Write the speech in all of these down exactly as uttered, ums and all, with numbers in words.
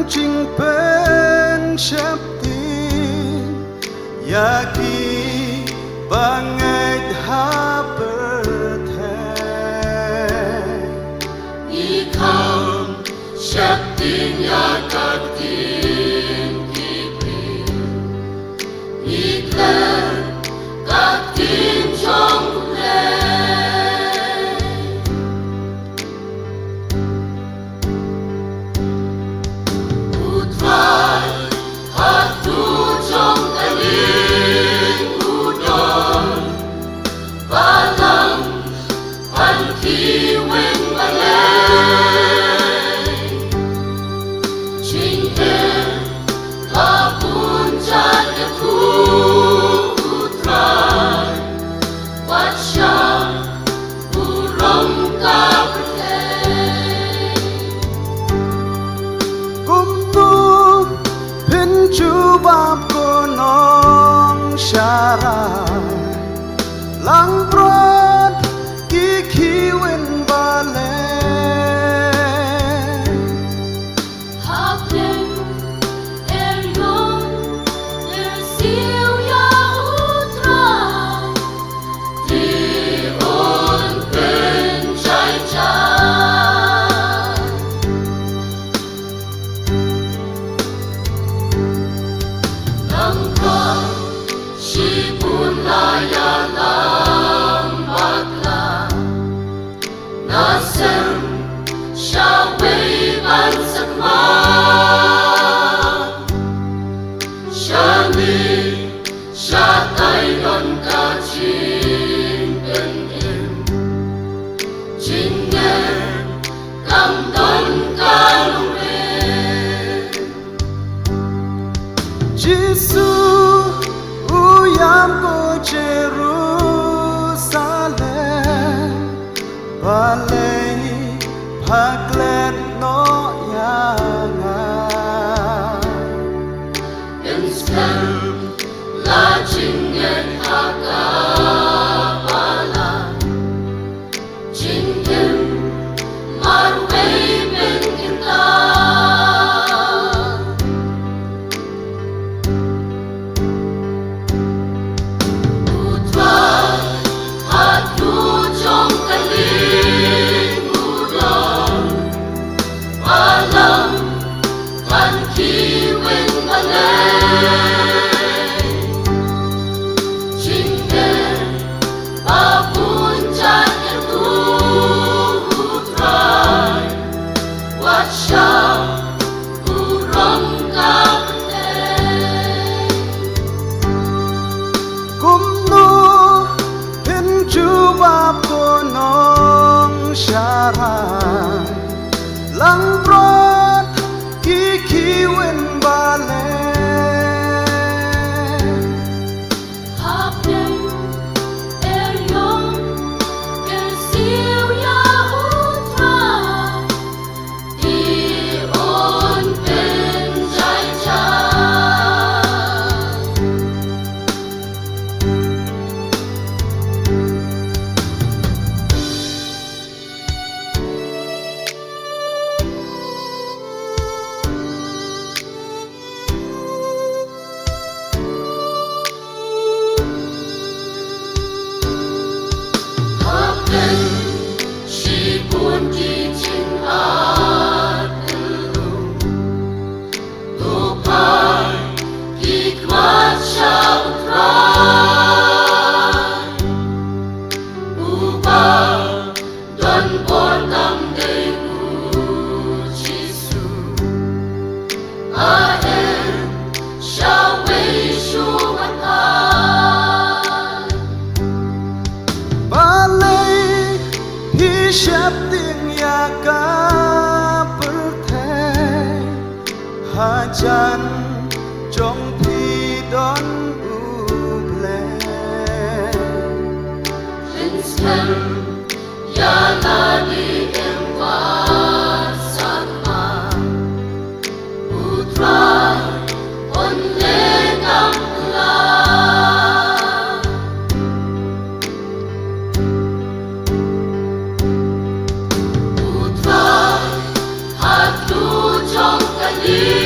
jingpynsheptieng ïa ki bangeit ha pyrthei. Ngi kham sheptieng ïa ka ktien ki briew, ngi klet ka ktien jong U Blei. U Trai haduh jong ka lieng u don balang ban kiwin balei. Jingeh la bun jait ïathuh U Trai, wat shah burom ka pyrthei. Kumno phin jubab, ko nongsharai, langbrot ki kiwin balei? Hapdeng eriong ersiew ïa U Trai, te un pynjai jai. Langbrot shibun la ïalam bakla, na sem shawei ban sakma. Shane shatai don ka jingpynim, jingngeit kam don ka longrim. Jisu u ïam, ko Jerusalem, balei pha klet noh ïa nga? Pynskhem la jingngeit ha ka balang, jingim marwei mynta. U Trai haduh jong ka lieng u don balang ban kiwin balei. Jingeh ba bun jait ïathuh U Trai, wat shah burom ka pyrthei. Kumno phin jubab, ko nongsharai, langbrot ki kiwin balei? Hapdeng eriong ersiew ïa U Trai, te un pynjai jai. Hapdeng shibun ki jingartatien, to phai khmat sha U Trai, uba don bor tam dei U Jisu. A em shawei shuh ban ai. Balei phi sheptieng ïa ka pyrthei? Hajan jong phi don U Blei. Pynskhem ïa lade, em wat sakma, U Trai un leh kam pla. U Trai haduh jong ka lieng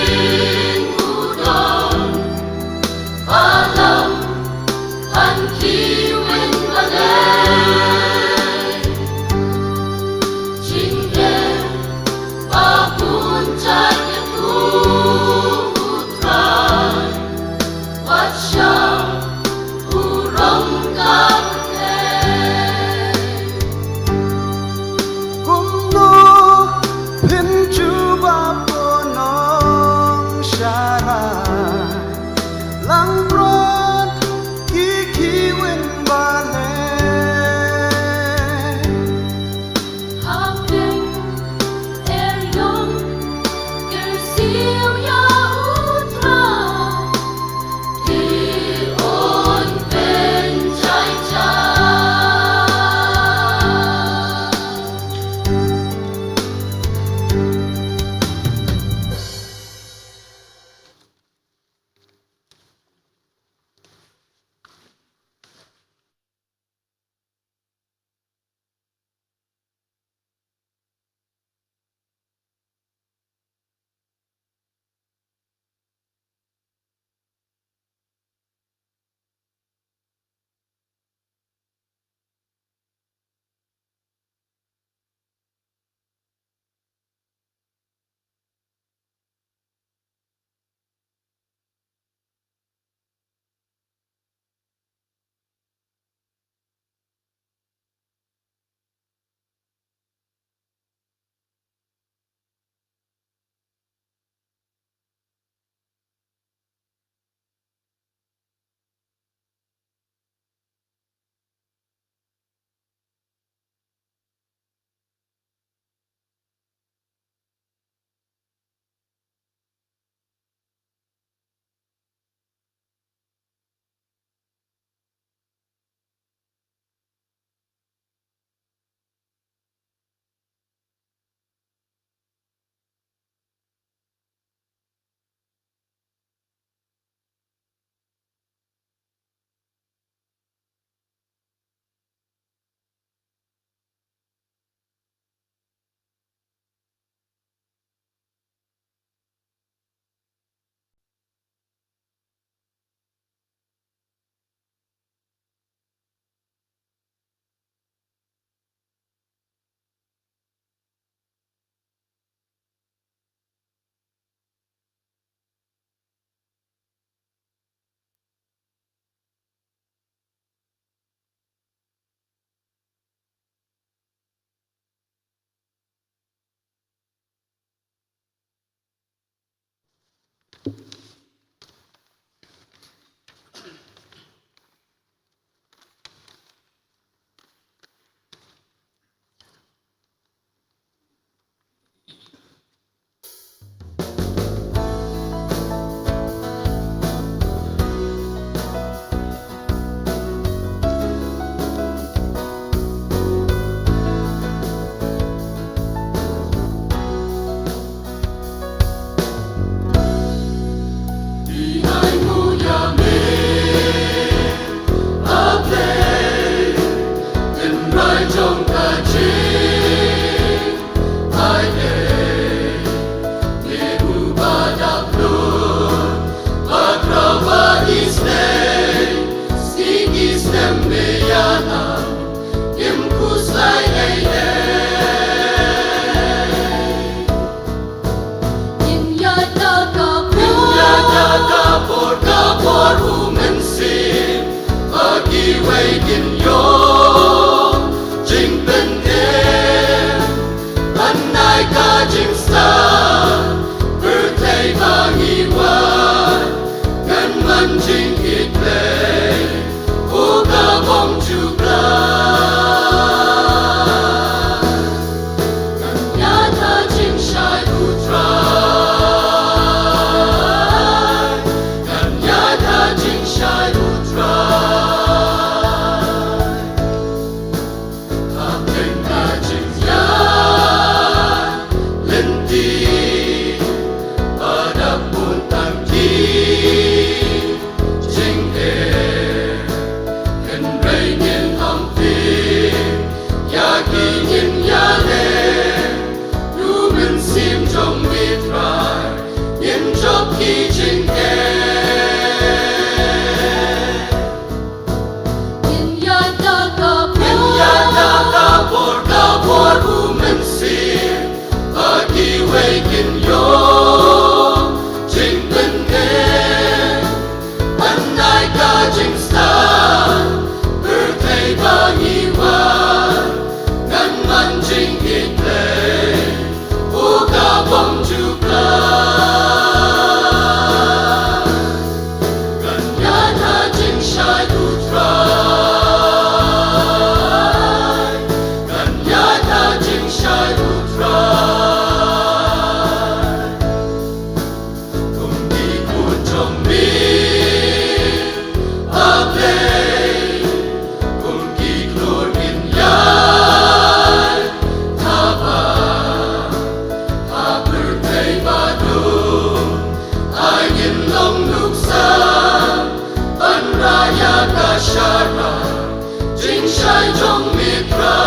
Ïeit lei, u ka bym ju khlaiñ. Ngan ïada jingshai U Trai. Ngan ïada jingshai U Trai. Kum ki khun jong me, A Blei, kum ki khlur ngin ïai thaba ha pyrthei ba dum. Ai ngin long nuksa ban rah ïa ka sharai jingshai jong me Trai.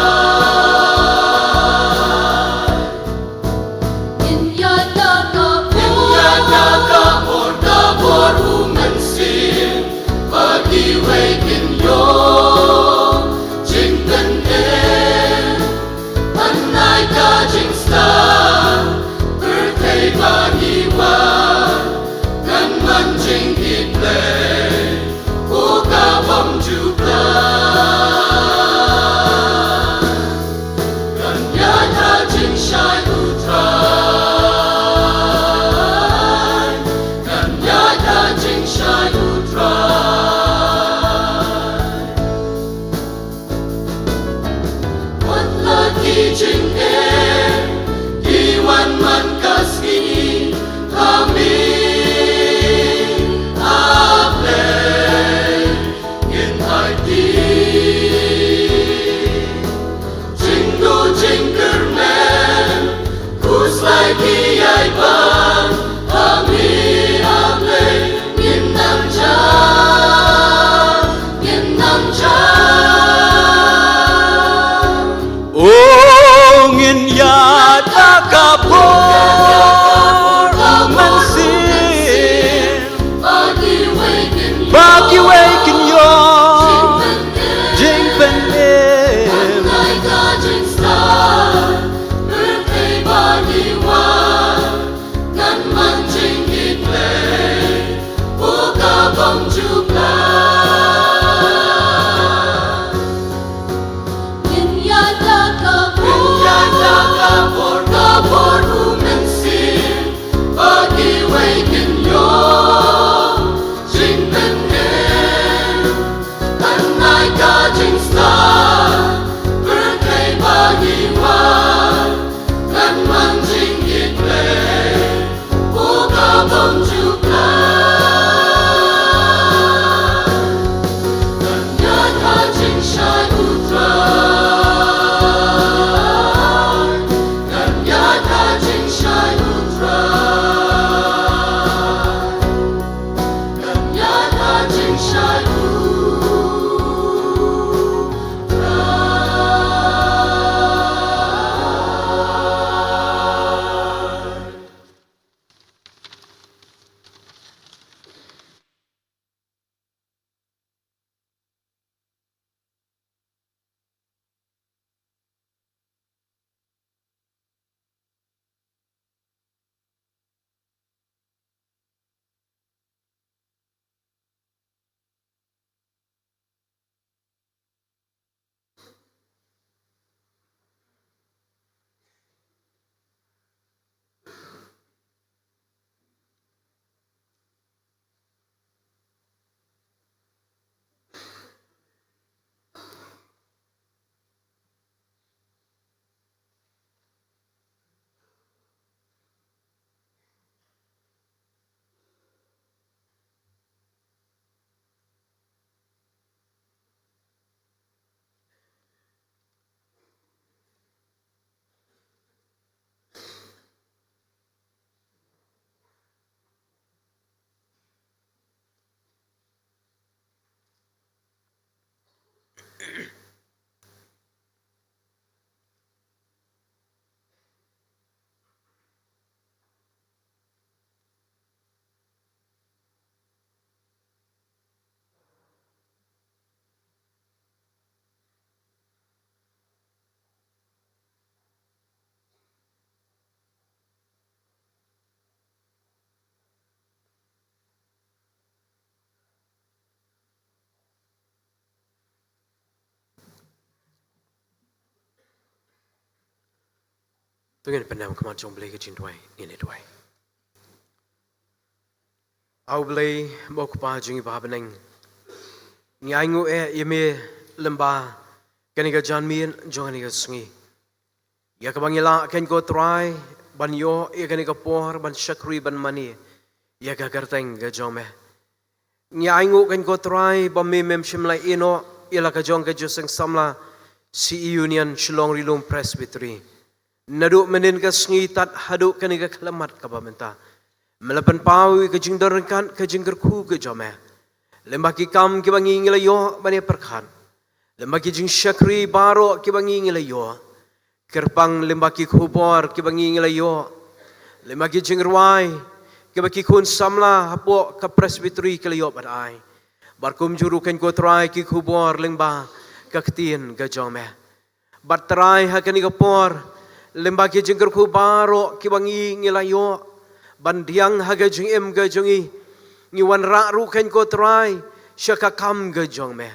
Ngin ïada ka por. Ngin ïada ka por, ka por U Mynsiem, ba kiwei kin ïoh jingpynim. Ban ai ka jingstad, pyrthei ba ngi wan, ngan man jingïeit lei, u ka bym ju khlaiñ. Ngan ïada jingshai U Trai. Ngan ïada jingshai U Trai. Wat la ki jingeh ki wan man ka sngi ha me, A Blei, ngin aiti. Jingduh jingkyrmen, khuslai ki ïai ban, ha me A Blei, ngin nang jam, ngin nang jam. O ngin To ngin pyndem khmat jong U Blei ka jingduwai, ngin ïa duwai. A U Blei, ba U Kpa jong ngi ba ha bneng, ngi ainguh eh ïa me lyngba kane ka janmiet jong kane ka sngi, ïa kaba ngi lah, ko Trai, ban ïoh ïa kane ka por ban shakri ban mane ïa ka kyrteng ka jong me. Ngi ainguh, ko Trai, ba me mem shym la ïehnoh ïa la ka jong ka Jingïaseng Samla C E Union Shillong Ri-lum Presbytery. Naduh mynhynnin ka sngi tad haduh kane ka khyllipmat kaba mynta, me la pynpaw ïa ka jingdon ryngkat ka jingkyrkhu ka jong me lyngba ki kam kiba ngi ngi la ïoh ban ïa pyrkhat, lyngba ki jingshakri baroh kiba ngi ngi la ïoh, kyrpang lyngba ki khubor kiba ngi ngi la ïoh, lyngba ki jingrwai kiba ki khun samla hapoh ka Presbytery ki la ïoh ban ai. Bad kumjuh ruh, ko Trai, ki khubor lyngba ka Ktien ka jong me. Bad Trai, ha kane ka por, lyngba ki jingkyrkhu baroh kiba ngi ngi la ïoh ban pdiang ha ka jingim ka jong ngi, ngi wanrah ruh, ko Trai, sha ka kam ka jong me.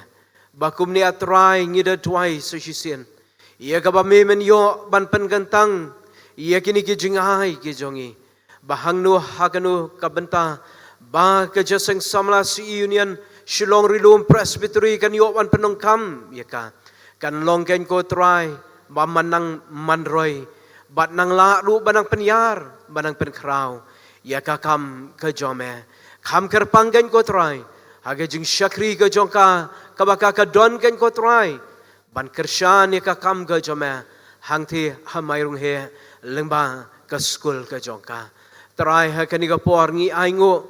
Ba kumne, A Trai, ngi da duwai sa shisien ïa kaba me men ïoh ban pynkyntang ïa kine ki jingai ki jong ngi, ba hangno ha kano ka bynta ba ka Jingïaseng Samla C E Union Shillong Ri-lum Presbytery kan ïoh ban pyndonkam ïa ka, kan long, ko Trai, ba man nang man roi, bad nang lah ruh ba nang pynïar, ba nang pynkhraw ïa ka kam ka jong me. Kham kyrpang, ko Trai, ha ka jingshakri ka jong ka, kaba ka ka don, ko Trai, ban kyrshan ïa ka kam ka jong me hangtei ha Mairungheh lyngba ka skul ka jong ka. Trai, ha kane ka por ngi ainguh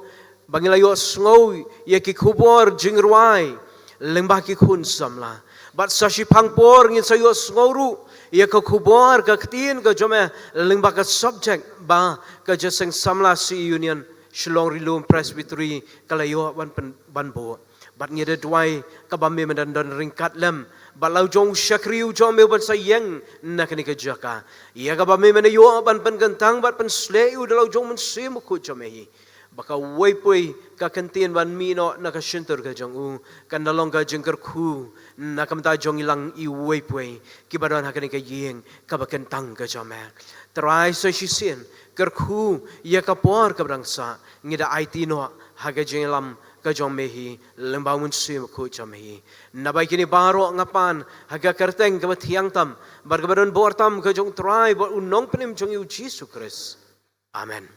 ba ngi la ïohsngew ïa ki khubor jingrwai lyngba ki khun samla. Bad sa shiphang por ngin sa ïohsngew ruh ïa ka khubor ka Ktien ka jong me lyngba ka subject ba ka Jingïaseng Samla C E Union Shillong Ri-lum Presbytery ka la ïoh ban pyn-, ban buh. Bad ngi da duwai, kaba me men don ryngkat lem bad la u jong u shakri u jong me uban sa ïeng na kane ka jaka, ïa kaba me men ïoh ban pynkyntang bad pynshlei ïa u da la u jong u Mynsiem Bakhuid jong me hi, ba kawei poi ka kyntien ban mih noh na ka shyntur ka jong u kan da long ka jingkyrkhu na ka bynta jong ngi lang iwei pa iwei kiba don ha kane ka ïing kaba kyntang ka jong me. Trai, sa shisien kyrkhu ïa ka por kaba dang sah, ngi da aiti noh ha ka jingïalam ka jong me hi lyngba u Mynsiem Bakhuid jong me hi. Naba ïa kine baroh nga pan ha ka kyrteng kaba thiang tam bad kaba don bor tam ka jong u Trai bad u Nongpynim jong ngi u Jisu Khrist. Amen.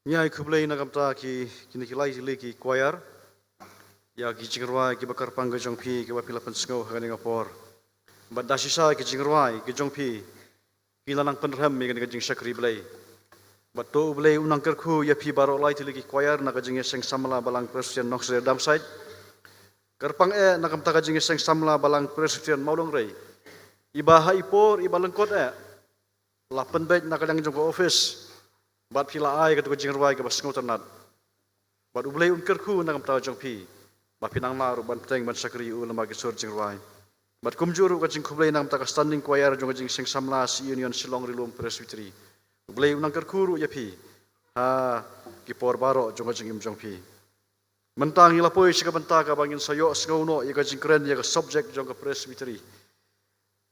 Ngi ai khublei na ka bynta ki, kine ki lai tylli ki choir ïa ki jingrwai kiba kyrpang ka jong phi kiba phi la pynsngew ha kane ka por. Bad da shisha ki jingrwai ki jong phi, phi la nang pynrhem ïa kane ka jingshakri Blei. Bad to U Blei un nang kyrkhu ïa phi baroh lai tylli ki choir na ka Jingïaseng Samla Balang Presbyterian Nongsyrïa Dumsait, kyrpang eh na ka bynta ka Jingïaseng Samla Balang Presbyterian Mawlyngrei, iba ha i por iba lyngkot eh la pynbeit na ka liang jong ka office bad phi la ai kato ka jingrwai kaba sngewtynnat. Bad U Blei un kyrkhu na ka bynta jong phi ba phin nang lah ruh ban bteng ban shakri ïa u lyngba ki sur jingrwai. Bad kumjuh ruh ka jingkhublei na ka bynta ka standing choir jong ka Jingïaseng Samla C E Union Shillong Ri-lum Presbytery. U Blei un nang kyrkhu ruh ïa phi ha ki por baroh jong ka jingim jong phi. Mynta ngi la poi sha ka bynta kaba ngin sa ïohsngew noh ïa ka jingkren ïa ka subject jong ka Presbytery.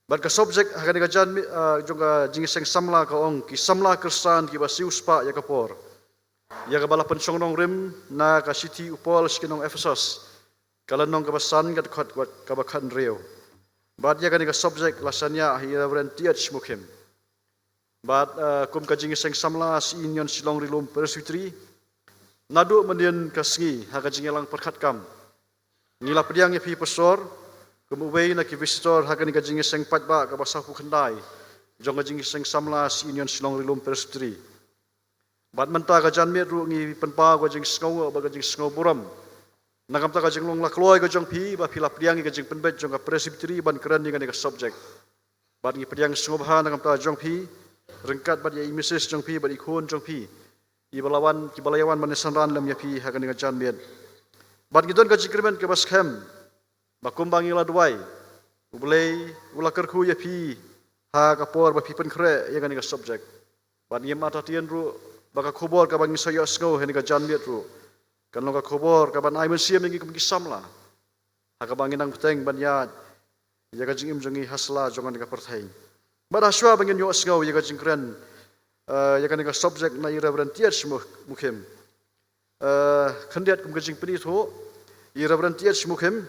Bad ka subject ha kane ka janmiet, ah, jong ka Jingïaseng Samla ka ong, ki samla Khristan kiba siew spah ïa ka por. Ïa kaba la pynshong nongrim na ka shithi u Paul sha ki nong Ephesos, ka lynnong kaba san, ka dkhot kaba khathynriew. Bad ïa kane ka subject la shaniah ha i Reverend T H Mukhim. Bad, eh, kum ka Jingïaseng Samla C E Union Shillong Ri-lum Presbytery, naduh mynhynnin ka sngi ha ka jingïalang pyrkhat kam, ngi la pdiang ïa phi Pastor kum uwei na ki visitor ha kane ka jingïaseng paidbah kaba sawphew khyndai jong ka Jingïaseng Samla C E Union Shillong Ri-lum Presbytery. Bad mynta ka janmiet ruh ngi pynpaw ka jingsngewnguh bad ka jingsngewburom na ka bynta ka jinglong la kloi ka jong phi ba phi la pdiang ïa ka jingpynbeit jong ka Presbytery ban kren ïa kane ka subject. Bad ngi pdiang sngewbha na ka bynta jong phi ryngkat bad ïa i Missus jong phi bad i khun jong phi, iba la wan, kiba la ïa wan ban ïa synran lem ïa phi ha kane ka janmiet. Bad ngi don ka jingkyrmen kaba skhem ba kumba ngi la duwai, U Blei u la kyrkhu ïa phi ha ka por ba phi pynkhreh ïa kane ka subject. Bad ngim artatien ruh ba ka khubor kaba ngin sa ïohsngew ha kane ka janmiet ruh kan long ka khubor kaban ai mynsiem ïa ngi kum ki samla, ha kaba ngin nang bteng ban ïaid ïa ka jingim jong ngi ha sla jong kane ka pyrthei. Bad ha shuwa ba ngin ïohsngew ïa ka jingkren, eh, ïa kane ka subject na i Reverend T H Mu-, Mukhim, eh, khyndiat kum ka jingpynithuh, i Reverend T H Mukhim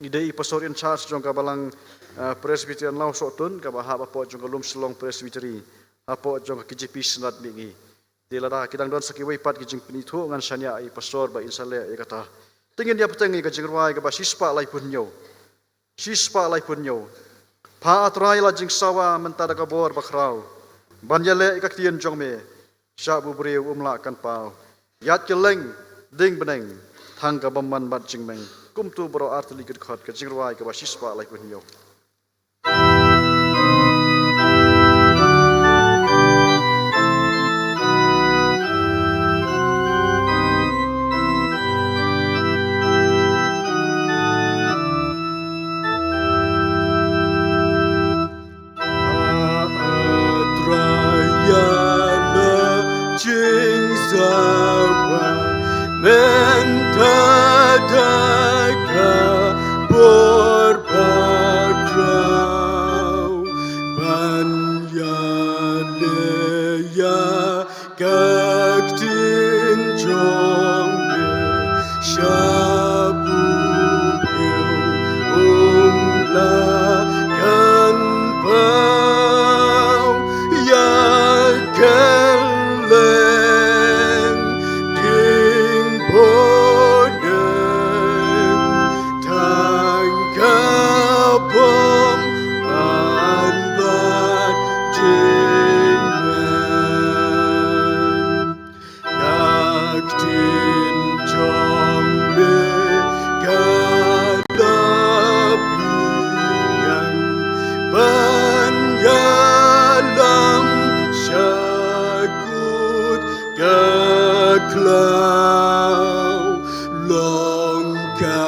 i dei i pastor in charge jong ka balang, eh, Presbyterian Lawsohtun kaba hap hapoh jong ka Lumshillong Presbytery, hapoh jong ka K J P Synod Mihngi. Te lada ki dang don sa kiwei pat ki jingpynithuh, ngan shaniah ïa i pastor ba in sa leh ïa kata. Te ngin ïa bteng ïa ka jingrwai kaba shispah laiphew hynñiew. Shispah laiphew hynñiew. Pha, A Trai, la jingsawa mynta da ka bor bakhraw ban ïaleh ïa ka ktien jong me. Shah ba u briew um lah kan paw. Ïaid kylleng, dieng bneng, tang ka bymman bad jingmeng. Kumto baroh, artylli ki dkhot, ka jingrwai kaba shispah laiphew hynñiew. A Trai, ïa la jingsawa mynta da ka bor bakhraw ban ïaleh ïa ka ktien jong me. Shah ba u briew um lah kan paw. Ïaid kylleng, dieng bneng, tang ka bymman bad jingmeng. Ka ktien jong me ka la biang ban ïalam shakut ka khlaw. Long ka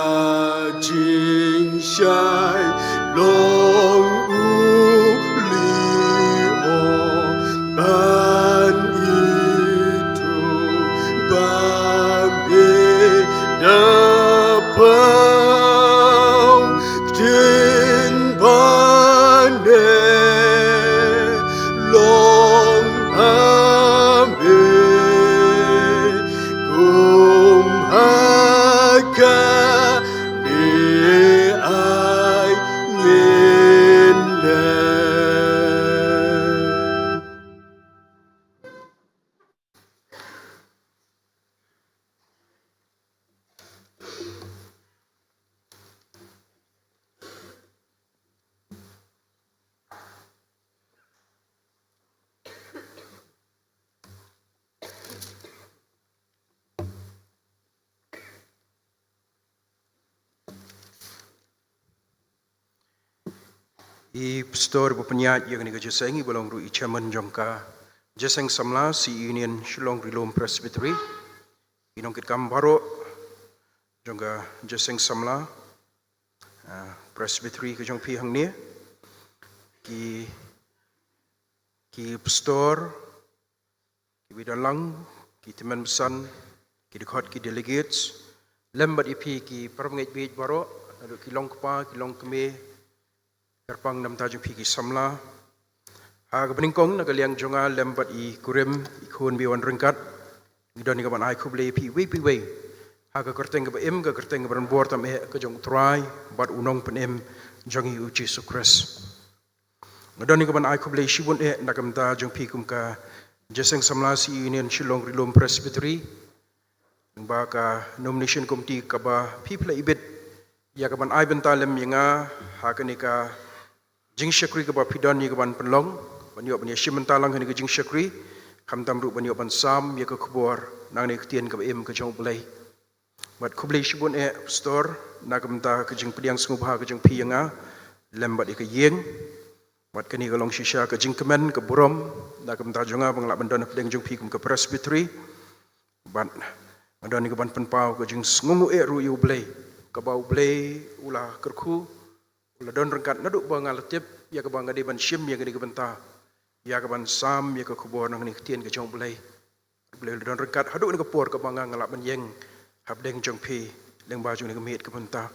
jingshai, long u lyoh ban ithuh ba me da paw. Ktien ba neh long ha me, kum ha kane ai ngin leh. I Pastor ba pynïaid ïa kane ka jingïaseng, i ba long ruh i Chairman jong ka Jingïaseng Samla C E Union Shillong Ri-lum Presbytery, i nongkitkam baroh jong ka Jingïaseng Samla, ah, Presbytery ka jong phi hangne, ki, ki pastor, ki ba don lang, ki tymmen basan, ki dkhot, ki delegates, lem bad ïa phi ki parabangeit bieit baroh, naduh ki long kpa, ki long kmie, kyrpang na bynta jong phi ki samla. Ha kaba nyngkong na ka liang jong nga lem bad i kurim, i khun ba wan ryngkat, ngi don ïa kaban ai khublei ïa phi iwei pa iwei ha ka kyrteng kaba im, ka kyrteng kaba donbor tam eh ka jong U Trai bad U Nongpynim jong ngi U Jisu Khrist. Nga don ïa kaban ai khublei shibun eh na ka bynta jong phi kum ka Jingïaseng Samla C E Union Shillong Ri-lum Presbytery, ba ka nomination committee kaba phi phi la ibit ïa kaban ai bynta lem ïa nga ha kane ka jingshakri kaba phi don ïa kaban pynlong, ban ïoh ban ïashim bynta lang ha kane ka jingshakri, khamtam ruh ban ïoh ban sam ïa ka khubor na kane ka ktien kaba im ka jong U Blei. Bad khublei shibun eh Pastor na ka bynta ka jingpdiang sngewbha ka jong phi ïa nga lem bad ïa ka ïing. Bad kane ka long shisha ka jingkmen, ka burom na ka bynta jong nga ba nga lah ban don hapdeng jong phi kum ka Presbytery. Bad nga don ïa kaban pynpaw ka jingsngewnguh eh ruh ïa U Blei, kaba U Blei u la kyrkhu, u la don ryngkat naduh ba nga la tip ïa kaba nga dei ban shim ïa kane ka bynta, ïa kaban sam ïa ka khubor na kane ka ktien ka jong U Blei. Blei u la don ryngkat haduh kane ka por kaba nga nga lah ban ïeng hapdeng jong phi lyngba jong kane ka miet ka bynta.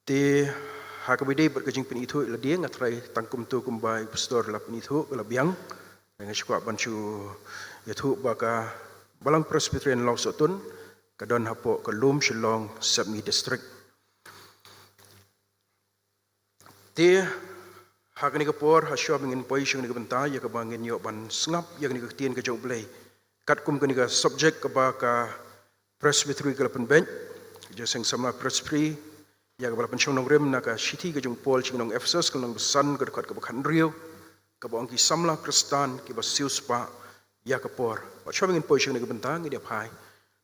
Te ha kaba ïadei bad ka jingpynithuh ïa lade, nga tharai tang kumto kumba i pastor la pynithuh, la biang. Nga sngewkwah ban shu ïathuh ba ka Balang Presbyterian Lawsohtun ka don hapoh ka Lumshillong Sepngi District. Te ha kane ka por, ha shuwa ba ngin poi sha kane ka bynta ïa kaba ngin ïoh ban sngap ïa kane ka ktien ka jong U Blei, katkum kane ka subject kaba ka Presbytery ka la pynbeit, ka Jingïaseng Samla Presbytery, ïa kaba la pynshong nongrim na ka shithi ka jong u Paul sha ki nong Ephesus, ka lynnong ba san, ka dkhot kaba khathynriew, kaba ong: Ki samla Khristan kiba siewspah ïa ka por. Bad shuwa ba ngin poi sha kane ka bynta, ngin ïa phai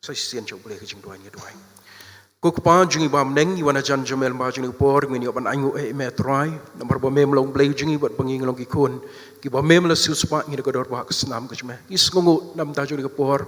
sa shisien sha U Blei ha ka jingduwai, ngin duwai. Ko Kpa jong ngi ba ha bneng, ngi wan hajan jong me lyngba jong kane ka por, ngin ïoh ban ainguh ïa me Trai, namar ba me me long U Blei jong ngi bad ba ngi ngi long ki khun kiba me me la siewspah, ngi na ka dorbar ka snam ka jong me. Ngi sngewnguh na ka bynta jong kane ka por,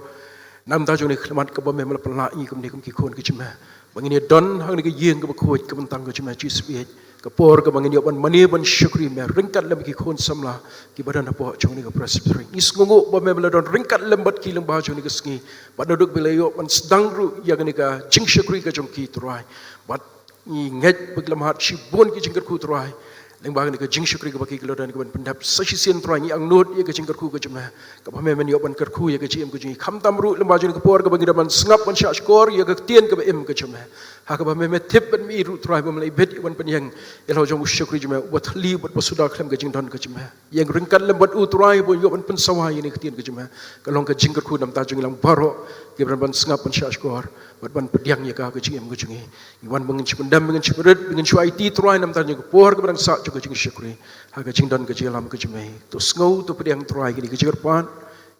na ka bynta jong kane ka khmat kaba me me la pynlah ïa ngi kumne kum ki khun ka jong me, ba ngin ïa don ha kane ka ïing kaba khuid, kaba tang ka jong me Jisu Khrist. Ka por kaba ngin ïoh ban mane ban shakri me ryngkat lem ki khun samla kiba don hapoh jong kane ka Presbytery. Ngi sngewnguh ba me me la don ryngkat lem bad ki lyngba jong kane ka sngi, bad naduh ba la ïoh ban sdang ruh ïa kane ka jingshakri ka jong ki Trai. Bad ngi ngeit ba ki la mad shibun ki jingkyrkhu Trai lyngba kane ka jingshakri kaba ki la don kaban pyndep. Sa shisien Trai, ngi angnud ïa ka jingkyrkhu ka jong me, kaba me men ïoh ban kyrkhu ïa ka jingim ka jong ngi, khamtam ruh lyngba jong kane ka por kaba ngi dei ban sngap ban shahshkor ïa ka ktien kaba im ka jong me, ha kaba me me tip bad me i ruh Trai ba me la ibit ïa ban pynïeng ïa la jong u shakri jong me uba thylli bad ba suda khlem ka jingdon ka jong me. Ïeng ryngkat lem bad u Trai ba un ïoh ban pynsawa ïa kane ka ktien ka jong me. Ka long ka jingkyrkhu na ka bynta jong ngi lang baroh kiba dei ban sngap ban shahshkor bad ban pdiang ïa ka ha ka jingim ka jong ngi. Ngi wan ba ngin shu pyndem, ba ngin shu pynrit, ba ngin shu aiti Trai na ka bynta jong ka por kaba dang sah jong ka jingshakri, ha ka jingdon ka jingïalam ka jong me. To sngew, to pdiang Trai kane ka jingkyrpad.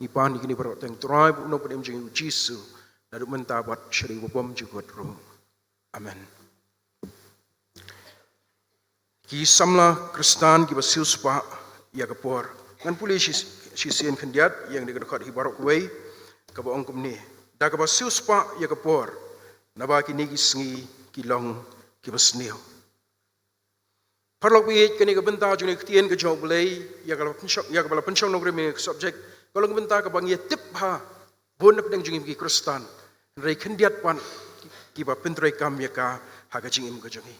Ngi pan ïa kine baroh teng Trai bad u Nongpynim jong ngi u Jisu, naduh mynta bad sha ri bymjukut ruh. Amen. Ki samla Khristan kiba siewspah ïa ka por. Ngan pule shi, shisien khyndiat ïa kane ka dkhot hi baroh kawei, kaba ong kumne: Da kaba siewspah ïa ka por, naba kine ki sngi ki long kiba sniew. Paralok baieit, kane ka bynta jong kane ka ktien ka jong U Blei, ïa kaba la pynshong, ïa kaba la pynshong nongrim ïa ka subject, ka long ka bynta kaba ngi ïa tip bha bun na pdeng jong ngi ki Khristan. Hynrei khyndiat pat kiba pyntreikam ïa ka ha ka jingim ka jong ngi.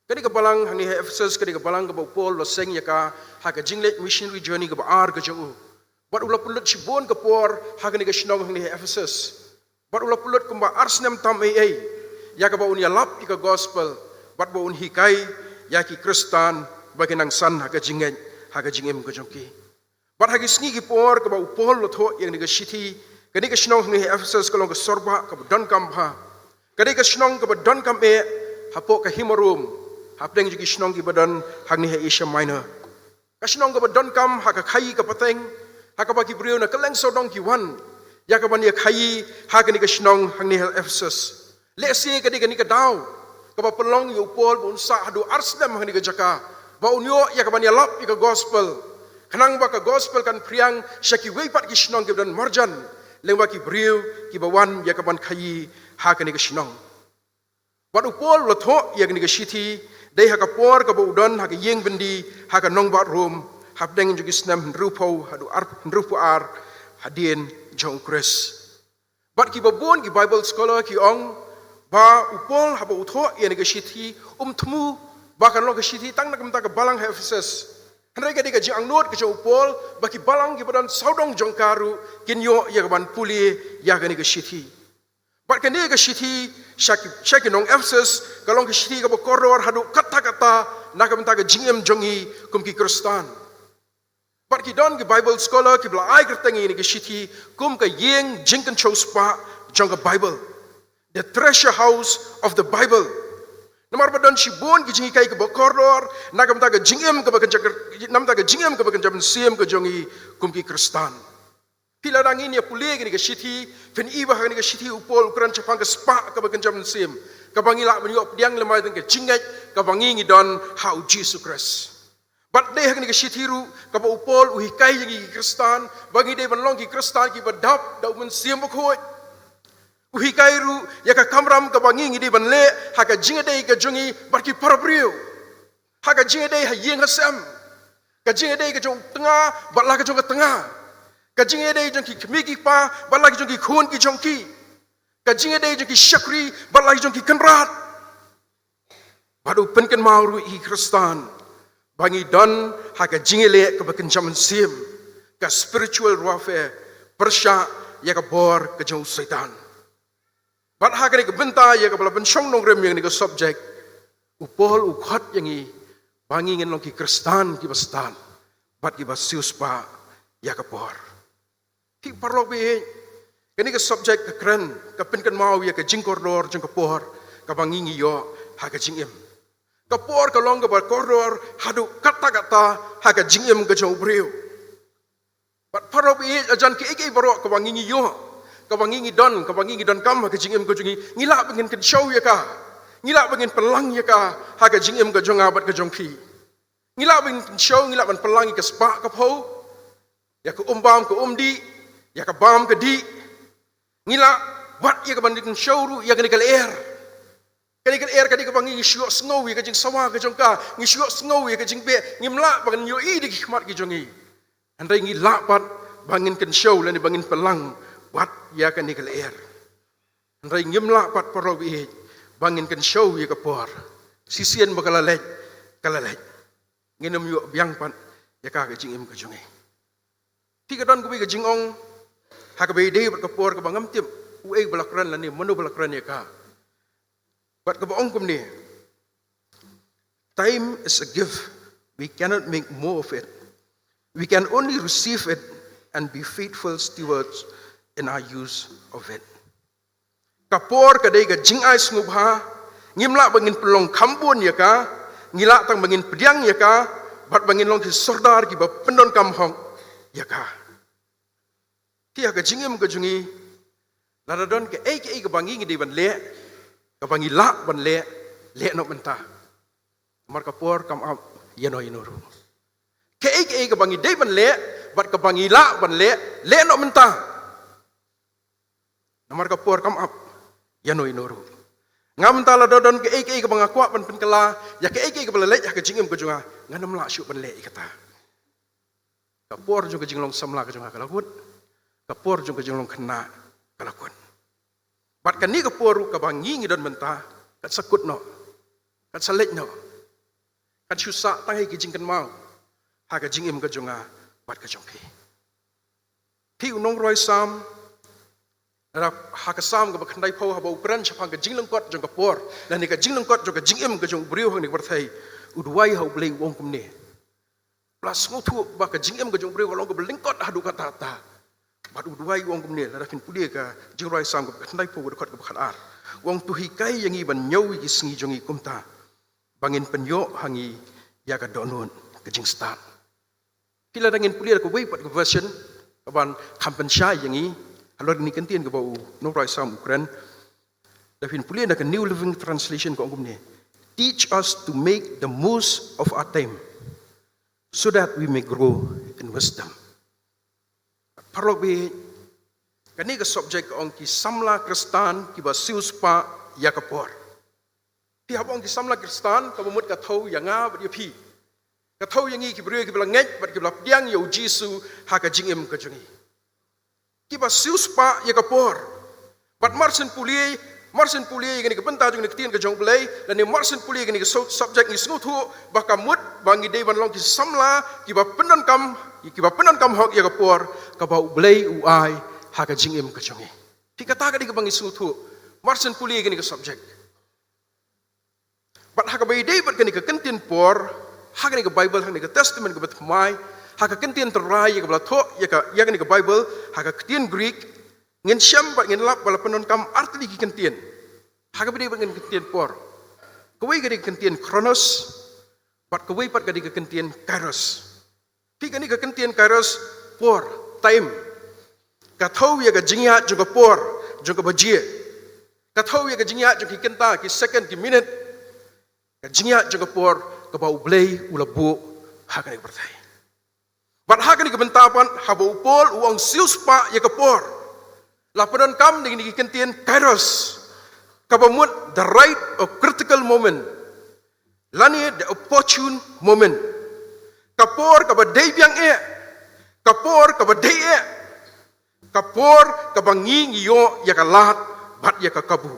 Kane ka balang hangne ha Ephesus, kane ka balang kaba u Paul u la seng ïa ka ha ka jingleit missionary journey kaba ar ka jong u. Bad u la pynlut shibun ka por ha kane ka shnong hangne ha Ephesus. Bad u la pynlut kumba ar snem tam ei ei ïa kaba un ïalap ïa ka gospel, bad ba un hikai ïa ki Khristan ba kin nang san ha ka jingngeit, ha ka jingim ka jong ki. Bad ha ki sngi ki por kaba u Paul u la thoh ïa kane ka shithi, kane ka shnong hangne ha Ephesus ka long ka sorbah kaba donkam bha. Ka dei ka shnong kaba donkam eh hapoh ka hima Rom, hapdeng jong ki shnong kiba don hangne ha Asia Minor. Ka shnong kaba donkam ha ka khaii ka pateng, ha kaba ki briew na kylleng sawdong ki wan ïa kaban ïa khaii ha kane ka shnong hangne ha Ephesus. Lehse ka dei kane ka daw kaba pynlong ïa u Paul ba un sah haduh ar snem ha kane ka jaka, ba un ïoh ïa kaban ïalap ïa ka gospel, khnang ba ka gospel kan phriang sha kiwei pat ki shnong kiba don marjan, lyngba ki briew kiba wan ïa kaban khaii ha kane ka shnong. Bad u Paul u la thoh ïa kane ka shithi dei ha ka por kaba u don ha ka ïing byndi ha ka nongbah Rom, hapdeng jong ki snem hynriewphew haduh ar, hynriewphew ar hadien jong u Khrist. Bad kiba bun ki Bible scholar ki ong ba u Paul haba u thoh ïa kane ka shithi, um thmu ba kan long ka shithi tang na ka bynta ka balang ha Ephesus. Hynrei ka dei ka jingangnud ka jong u Paul ba ki balang kiba don sawdong jong ka ruh kin ïoh ïa kaban pule ïa kane ka shithi. Bad kane ka shithi sha ki, sha ki nong Ephesus ka long ka shithi kaba kordor haduh katta katta na ka bynta ka jingim jong ngi kum ki Khristan. Bad ki don ki Bible scholar kiba la ai kyrteng ïa kane ka shithi kum ka ïing jingkynshew spah jong ka Bible, the treasure house of the Bible. Namar ba don shibun ki jinghikai kaba kordor na ka bynta ka jingim kaba kynja, na ka bynta ka jingim kaba kynja mynsiem ka jong ngi kum ki Khristan. Phi lada ngin ïa pule kane ka shithi, phin i ba ha kane ka shithi u Paul u kren shaphang ka spah kaba kynja mynsiem, kaba ngi lah ban ïoh pdiang lem bad ka jingngeit kaba ngi ngi don ha u Jisu Khrist. Bad dei ha kane ka shithi ruh kaba u Paul u hikai ïa ngi ki Khristan ba ngi dei ban long ki Khristan kiba dap da u Mynsiem Bakhuid. U hikai ruh ïa ka kamram kaba ngi ngi dei ban leh ha ka jingïadei ka jong ngi bad ki para briew, ha ka jingïadei ha ïing ha sem, ka jingïadei ka jong u tnga bad la ka jong ka tnga, Ka jingïadei jong ki kmie ki kpa bad la ki jong ki khun ki jong ki. Ka jingïadei jong ki shakri bad la ki jong ki kynrad. Bad u pynkynmaw ruh ïa ki Khristan ba ngi don ha ka jingïaleh kaba kynja mynsiem, ka spiritual warfare, pyrshah ïa ka bor ka jong u Soitan. Bad ha kane ka bynta ïa kaba la pynshong nongrim ïa kane ka subject, u Paul u khot ïa ngi ba ngi ngin long ki Khristan kiba stad bad kiba siewspah ïa ka por. Ki paralok baieit, kane ka subject ka kren, ka pynkynmaw ïa ka jingkordor jong ka por kaba ngi ngi ïoh ha ka jingim. Ka por ka long kaba kordor haduh katta katta ha ka jingim ka jong u briew. Bad paralok baieit, hajan kiei kiei baroh kaba ngi ngi ïoh, kaba ngi ngi don, kaba ngi ngi donkam ha ka jingim ka jong ngi, ngi lah ba ngin kynshew ïa ka. Ngi lah ba ngin pynlang ïa ka ha ka jingim ka jong nga bad ka jong phi. Ngi lah ba ngin kynshew, ngi lah ban pynlang ïa ka spah ka phew, ïa ka umbam ka umdih, ïa ka bam ka dih. Ngi lah wat ïa ka ban kynshew ruh ïa kane ka lyer. Kane ka lyer ka dei kaba ngi shu ïohsngew ïa ka jingsawa ka jong ka, ngi shu ïohsngew ïa ka jingbeh, ngim lah ba ngin ïohi da ki khmat ki jong ngi. Hynrei ngi lah pat ba ngin kynshew lane ba ngin pynlang wat ïa kane ka lyer. Hynrei ngim lah pat, paralok baieit, ba ngin kynshew ïa ka por. Shisien ba ka la leit, ka la leit. Ngin ym ïoh biang pat ïa ka ha ka jingim ka jong ngi. Te ka don kawei ka jingong ha kaba ïadei bad ka por kaba ngam tip uei ba la kren lane mano ba la kren ïa ka. Bad kaba ong kumne: Time is a gift. We cannot make more of it. We can only receive it and be faithful stewards in our use of it. Ka por ka dei ka jingai sngewbha, ngim lah ba ngin pynlong kham bun ïa ka, ngi lah tang ba ngin pdiang ïa ka, bad ba ngin long ki sordar kiba pyndonkam hok ïa ka. Te ha ka jingim ka jong ngi, lada don kaei kaei kaba ngi ngi dei ban leh, kaba ngi lah ban leh, leh noh mynta. Namar ka por kam ap ïano ïano ruh. Kaei kaei kaba ngi dei ban leh bad kaba ngi lah ban leh, leh noh mynta. Namar ka por kam ap ïano ïano ruh. Nga mynta lada don kaei kaei kaba nga kwah ban pynkylla ïa kaei kaei kaba la leit ha ka jingim ka jong nga, ngan ym lah shuh ban leh ïa kata. Ka por jong ka jinglong samla ka jong nga ka la kut. Ka por jong ka jinglong khynnah ka la kut. Bad kane ka por ruh kaba ngi ngi don mynta, kan sa kut noh, kan sa leit noh, kan shu sah tang ha ki jingkynmaw ha ka jingim ka jong nga bad ka jong phi. Te u nongrwai Salm, ha ka Salm kaba khyndaiphew, haba u kren shaphang ka jinglyngkot jong ka por lane ka jinglyngkot jong ka jingim ka jong u briew ha kane ka pyrthei, u duwai ha U Blei, u ong kumne: Ba la sngewthuh ba ka jingim ka jong u briew ka long kaba lyngkot haduh katta katta. Bad u duwai u ong kumne, lada phin pule ka Jingrwai Salm kaba khyndaiphew, ka dkhot kaba khatar, u ong: To hikai ïa ngi ban ñiew ïa ki sngi jong ngi kumta, ba ngin pynïoh ha ngi ïa ka dohnud ka jingstad. Te lada ngin pule da kawei pat ka version kaban kham pynshai ïa ngi halor kane ka kyntien kaba u nongrwai Salm u kren, lada phin pule na ka New Living Translation, ka ong kumne: Teach us to make the most of our time, so that we may grow in wisdom. Paralok baieit, kane ka subject ka ong ki samla Khristan kiba siewspah ïa ka por. Te haba ong ki samla Khristan, kaba mut ka thew ïa nga bad ïa phi. Ka thew ïa ngi ki briew kiba la ngeit bad kiba la pdiang ïa u Jisu ha ka jingim ka jong ngi. Kiba siewspah ïa ka por. Bad mar syn pule, mar syn pule ïa kane ka bynta jong kane ka ktien ka jong U Blei, lane mar syn pule ïa kane ka sub-, subject, ngi sngewthuh ba ka mut ba ngi dei ban long ki samla kiba pyndonkam, kiba pyndonkam hok ïa ka por kaba U Blei u ai ha ka jingim ka jong ngi. Te kata ka dei kaba ngi sngewthuh mar syn pule ïa kane ka subject. Bad ha kaba ïadei bad kane ka kyntien por, ha kane ka Baibl, ha kane ka Testament kaba thymmai, ha ka kyntien Trai ïa kaba la thoh ïa ka, ïa kane ka Baibl, ha ka ktien Greek, ngin shem bad ngin lap ba la pyndonkam artylli ki kyntien ha kaba ïadei bad kane ka kyntien por. Kawei ka dei ka kyntien chronos, bad kawei pat ka dei ka kyntien kairos. Te kane ka kyntien kairos, por, time. Ka thew ïa ka jingïaid jong ka por, jong ka baje. Ka thew ïa ka jingïaid jong ki kynta, ki second, ki minit. Ka jingïaid jong ka por kaba U Blei u la buh ha kane ka pyrthei. Bad ha kane ka bynta pat, haba u Paul u ong siewspah ïa ka por, la pyndonkam ïa kine ki kyntien kairos, kaba mut the right or critical moment, lane the opportune moment. Ka por kaba dei biang eh, ka por kaba dei eh, Ka por kaba ngi ngi ïoh ïa ka lad bad ïa ka kabu.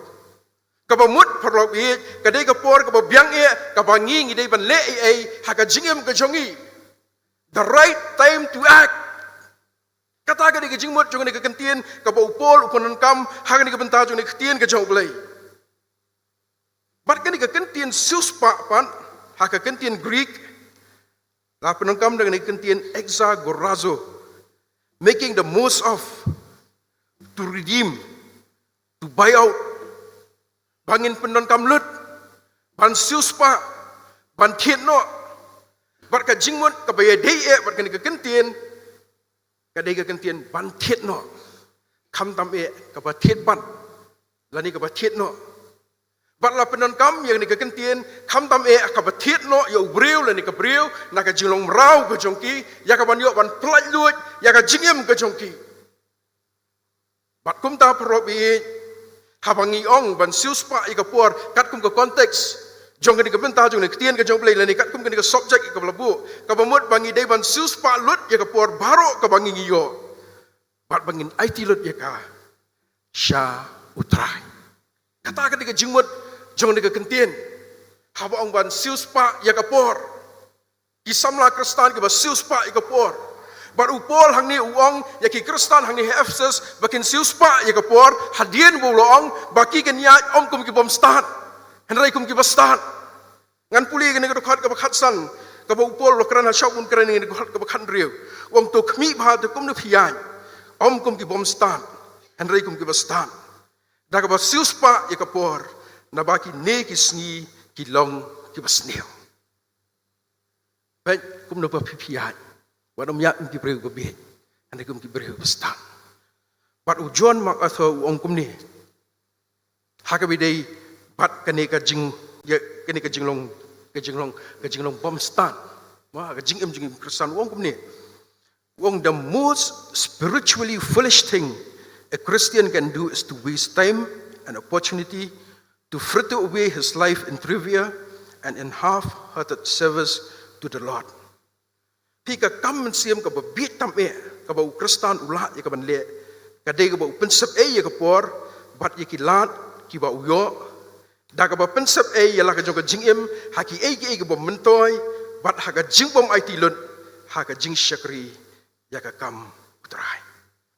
Kaba mut paralok baieit, ka dei ka por kaba biang eh, kaba ngi ngi dei ban leh ei ei ha ka jingim ka jong ngi. The right time to act. Kata ka dei ka jingmut jong kane ka kyntien kaba u Paul u pyndonkam ha kane ka bynta jong kane ka ktien ka jong U Blei. Bad kane ka kyntien siewspah pat, ha ka kyntien Greek, la pyndonkam da kane ka kyntien exagorazo, making the most of, to redeem, to buy out. Ba ngin pyndonkam lut, ban siewspah, ban thied noh. Bad ka jingmut kaba ïadei eh bad kane ka kyntien, ka dei ka kyntien ban thied noh. Khamtam eh kaba thied ban, lane kaba thied noh. Bad la pyndonkam ïa kane ka kyntien, khamtam eh kaba thied noh ïa u briew lane ka briew na ka jinglong mraw ka jong ki, ïa ka ban ïoh ban pyllait luid ïa ka jingim ka jong ki. Bad kumta paralok baieit, haba ngi ong ban siewspah ïa ka por, katkum ka context jong kane ka bynta jong kane ka ktien ka jong U Blei lane katkum kane ka subject ïa kaba la buh, kaba mut ba ngi dei ban siewspah lut ïa ka por baroh kaba ngi ngi ïoh. Bad ba ngin aiti lut ïa ka sha U Trai. Kata ka dei ka jingmut jong kane ka kyntien. Haba ong ban siewspah ïa ka por. Ki samla Khristan kiba siewspah ïa ka por. Bad u Paul hangne u ong ïa ki Khristan hangne ha Ephesus ba kin siewspah ïa ka por, hadien ba u la ong ba ki kin ïaid ym kum ki bym stad, hynrei kum kiba stad. Ngan pule kane ka dkhot kaba khatsan, kaba u Paul u la kren ha, shuwa ban kren ïa kane ka dkhot kaba khathynriew. U ong, to khmih bha te kumno phi ïaid, ym kum ki bym stad, hynrei kum kiba stad. Da kaba siewspah ïa ka por, naba kine ki sngi ki long kiba sniew. Bad kumno ba phi phi ïaid, wat ym ïaid kum ki briew ba bieit, hynrei kum ki briew ba stad. Bad u John MacArthur u ong kumne, ha kaba ïadei bad kane ka jing, ïa, kane ka jinglong, ka jinglong, ka jinglong bym stad, ma, ka jingim jingim Khristan, u ong kumne. U ong, the most spiritually foolish thing a Christian can do is to waste time and opportunity to fritter away his life in trivia and in half-hearted service to the Lord. Phi, ka kam mynsiem kaba bieit tam eh kaba u Khristan u lah ïa ka ban leh, ka dei kaba u pynsep ei ïa ka por bad ïa ki lad kiba u ïoh, da kaba pynsep ei ïa la ka jong ka jingim ha kiei kiei kiba myntoi, bad ha ka jingbym aiti lut ha ka jingshakri ïa ka kam U Trai.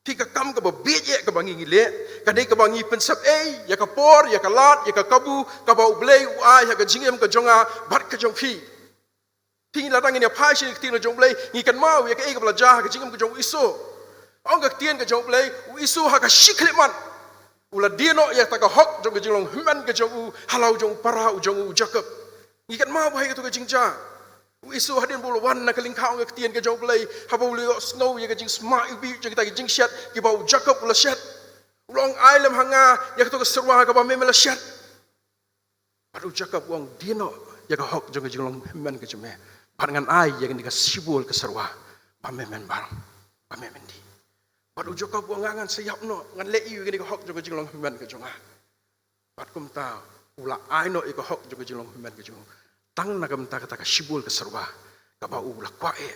Phi, ka kam kaba bieit eh kaba ngi ngi leh, ka dei kaba ngi pynsep ei ïa ka por, ïa ka lad, ïa ka kabu kaba U Blei u ai ha ka jingim ka jong nga bad ka jong phi. Phi, lada ngin ïa phai sha ka ktien ka jong U Blei, ngi kynmaw ïa kaei kaba la jia ha ka jingim ka jong u Esau. Ong ka ktien ka jong U Blei, u Esau ha ka shi khyllipmat u la die noh ïa kata ka hok jong ka jinglong hynmen ka jong u ha la u jong u para u jong u, u Jakob. Ngi kynmaw bha ïa kato ka jingjia. U Esau hadien ba u la wan na ka lyngkha, ong ka ktien ka jong U Blei, haba u la ïohsngew ïa ka jingsma iwbih jong kita ki jingshet kiba u Jakob u la shet, u la ong, ai lem ha nga ïa kato ka syrwa kaba me me la shet. Bad u Jakob u ong, die noh ïa ka hok jong ka jinglong hynmen ka jong me, bad ngan ai ïa kane ka shibun ka syrwa ba me men balang, ba me men dih. Bad u Jakob u ong, nga ngan sa ïap noh, ngan leh aïu ïa kane ka hok jong ka jinglong hynmen ka jong nga. Bad kumta u la ai noh ïa ka hok jong ka jinglong hynmen ka jong u, tang na ka bynta kata ka shibun ka syrwa kaba u la kwah eh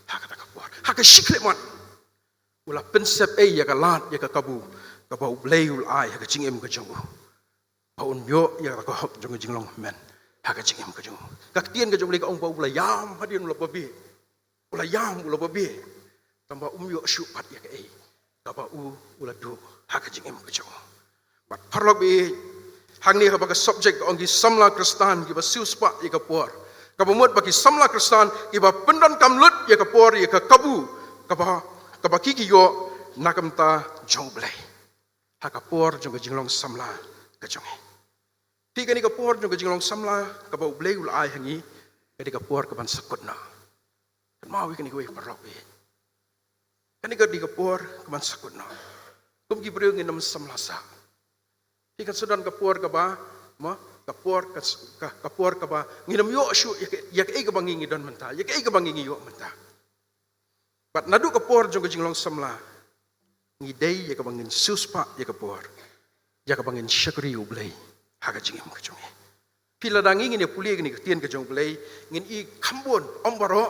ha kata ka por. Ha ka shi khyllipmat u la pynsep ei ïa ka lad, ïa ka kabu kaba U Blei u la ai ha ka jingim ka jong u, ba un ïoh ïa ka hok jong ka jinglong hynmen ha ka jingim ka jong u. Ka ktien ka jong U Blei ka ong ba u la ïam hadien, u la babe. U la ïam, u la babe. Tangba um ïoh shuh pat ïa kaei kaba u, u la duh ha ka jingim ka jong u. Bad paralok baieit, hangne haba ka subject ka ong ki samla Khristan kiba siewspah ïa ka por, kaba mut ba ki samla Khristan kiba pyndonkam lut ïa ka por, ïa ka kabu kaba, kaba ki ki ïoh na ka bynta jong U Blei ha ka por jong ka jinglong samla ka jong ngi. Phi, kane ka por jong ka jinglong samla kaba U Blei u la ai ha ngi, ka dei ka por kaban sa kut noh. Kynmaw ïa kane kawei, paralok baieit. Kane ka dei ka por kaban sa kut noh. Kum ki briew ngin ym samla sah. Phi, kan sa don ka por kaba, ma, ka por ka, ka, ka por kaba ngin ym ïoh shuh ïa ka, ïa kaei kaba ngi ngi don mynta, ïa kaei kaba ngi ngi ïoh mynta. Bad naduh ka por jong ka jinglong samla, ngi dei ïa kaba ngin siewspah ïa ka por, ïa kaba ngin shakri U Blei ha ka jingim ka jong ngi. Phi, lada ngi ngin ïa pule ïa kane ka ktien ka jong U Blei, ngin i kham bun, ym baroh,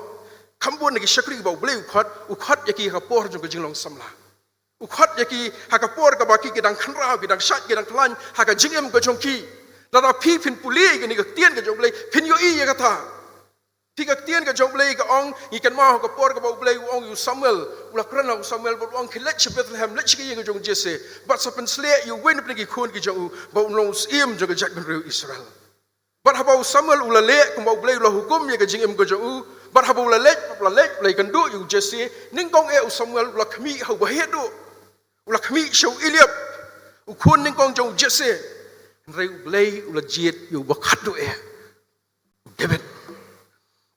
kham bun na ki shakri ba U Blei u khot, u khot ïa ki ha ka por jong ka jinglong samla. U khot ïa ki ha ka por kaba ki ki dang khynraw, ki dang shait, ki dang khlaiñ ha ka jingim ka jong ki. Lada phi phin pule ïa kane ka ktien ka jong U Blei, phin ïohi ïa kata. Phi, ka ktien ka jong U Blei ka ong, ngi kynmaw ha ka por kaba U Blei u ong ïa u Samuel, u la kren ha u Samuel bad u ong, khie leit sha Bethlehem, leit sha ka ïing ka jong u Jesse, bad sa pynsleh ïa uwei na pdeng ki khun ki jong u ba un long u syiem jong ka jaitbynriew Israel. Bad haba u Samuel u la leh kumba U Blei u la hukum ïa ka jingim ka jong u, bad haba u la leit, u la leit, u la ïakynduh ïa u Jesse, nyngkong eh u Samuel u la khmih ha uba heh duh. U la khmih sha u Eliab, u khun nyngkong jong u Jesse. Hynrei U Blei u la jied ïa uba khatduh eh, u David.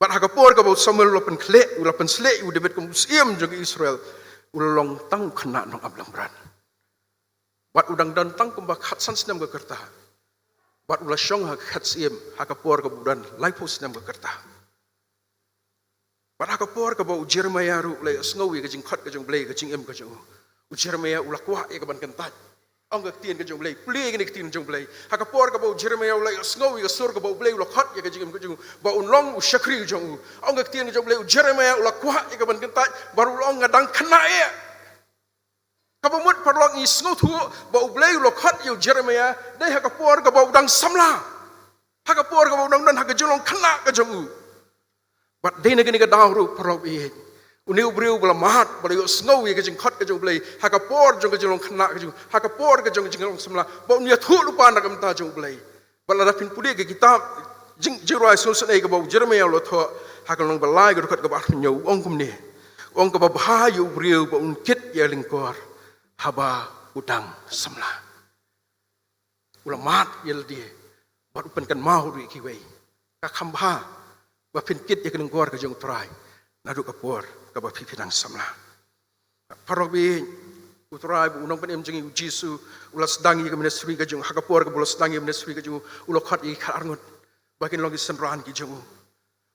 Bad ha ka por kaba u Samuel u la pynkhleh, u la pynsleh ïa u David kum u syiem jong ka Israel, u la long tang u khynnah nongap langbrot. Bad u dang don tang kumba khatsan snem ka rta. Bad u la shong ha ka khet syiem ha ka por kaba u don laiphew snem ka rta. Bad ha ka por kaba u Jeremiah ruh u la ïohsngew ïa ka jingkhot ka jong U Blei ha ka jingim ka jong u, u Jeremiah u la kwah ïa ka ban kyntait. Ong ka ktien ka jong U Blei, pule ïa kane ka ktien jong U Blei. Ha ka por kaba u Jeremiah u la ïohsngew ïa ka sur kaba U Blei u la khot ïa ka jingim ka jong u ba un long u shakri ka jong u, ong ka ktien ka jong U Blei, u Jeremiah u la kwah ïa ka ban kyntait, bad u la ong, nga dang khynnah eh. Kaba mut paralok, ngi sngewthuh ba U Blei u la khot ïa u Jeremiah dei ha ka por kaba u dang samla, ha ka por kaba u dang don ha ka jinglong khynnah ka jong u. Bad dei na kane ka daw ruh paralok baieit, une u briew ba la mad, ba la ïohsngew ïa ka jingkhot ka jong U Blei ha ka por jong ka jinglong khynnah ka jong u, ha ka por ka jong ka jinglong samla, ba un ïathuh lypa na ka bynta jong U Blei. Bad lada phin pule ïa ka kitab Jing, Jingrwai Sngewsynei kaba u Jeremiah u la thoh, ha ka lynnong ba lai, ka dkhot kaba arphew hynñiew, u ong kumne. U ong, kaba bha ïa u briew ba un kit ïa ka lyngkor haba u dang samla. U la mad ïa lade bad u pynkynmaw ruh ïa kiwei. Ka kham bha ba phin kit ïa ka lyngkor ka jong U Trai naduh ka por kaba phi, phi dang samla. Paralok baieit, U Trai bad U Nongpynim jong ngi U Jisu u la sdang ïa ka ministry ka jong u, ha ka por kaba u la sdang ïa ka ministry ka jong u, u la khot ïa ki khatar ngut ba kin long ki synran ki jong u.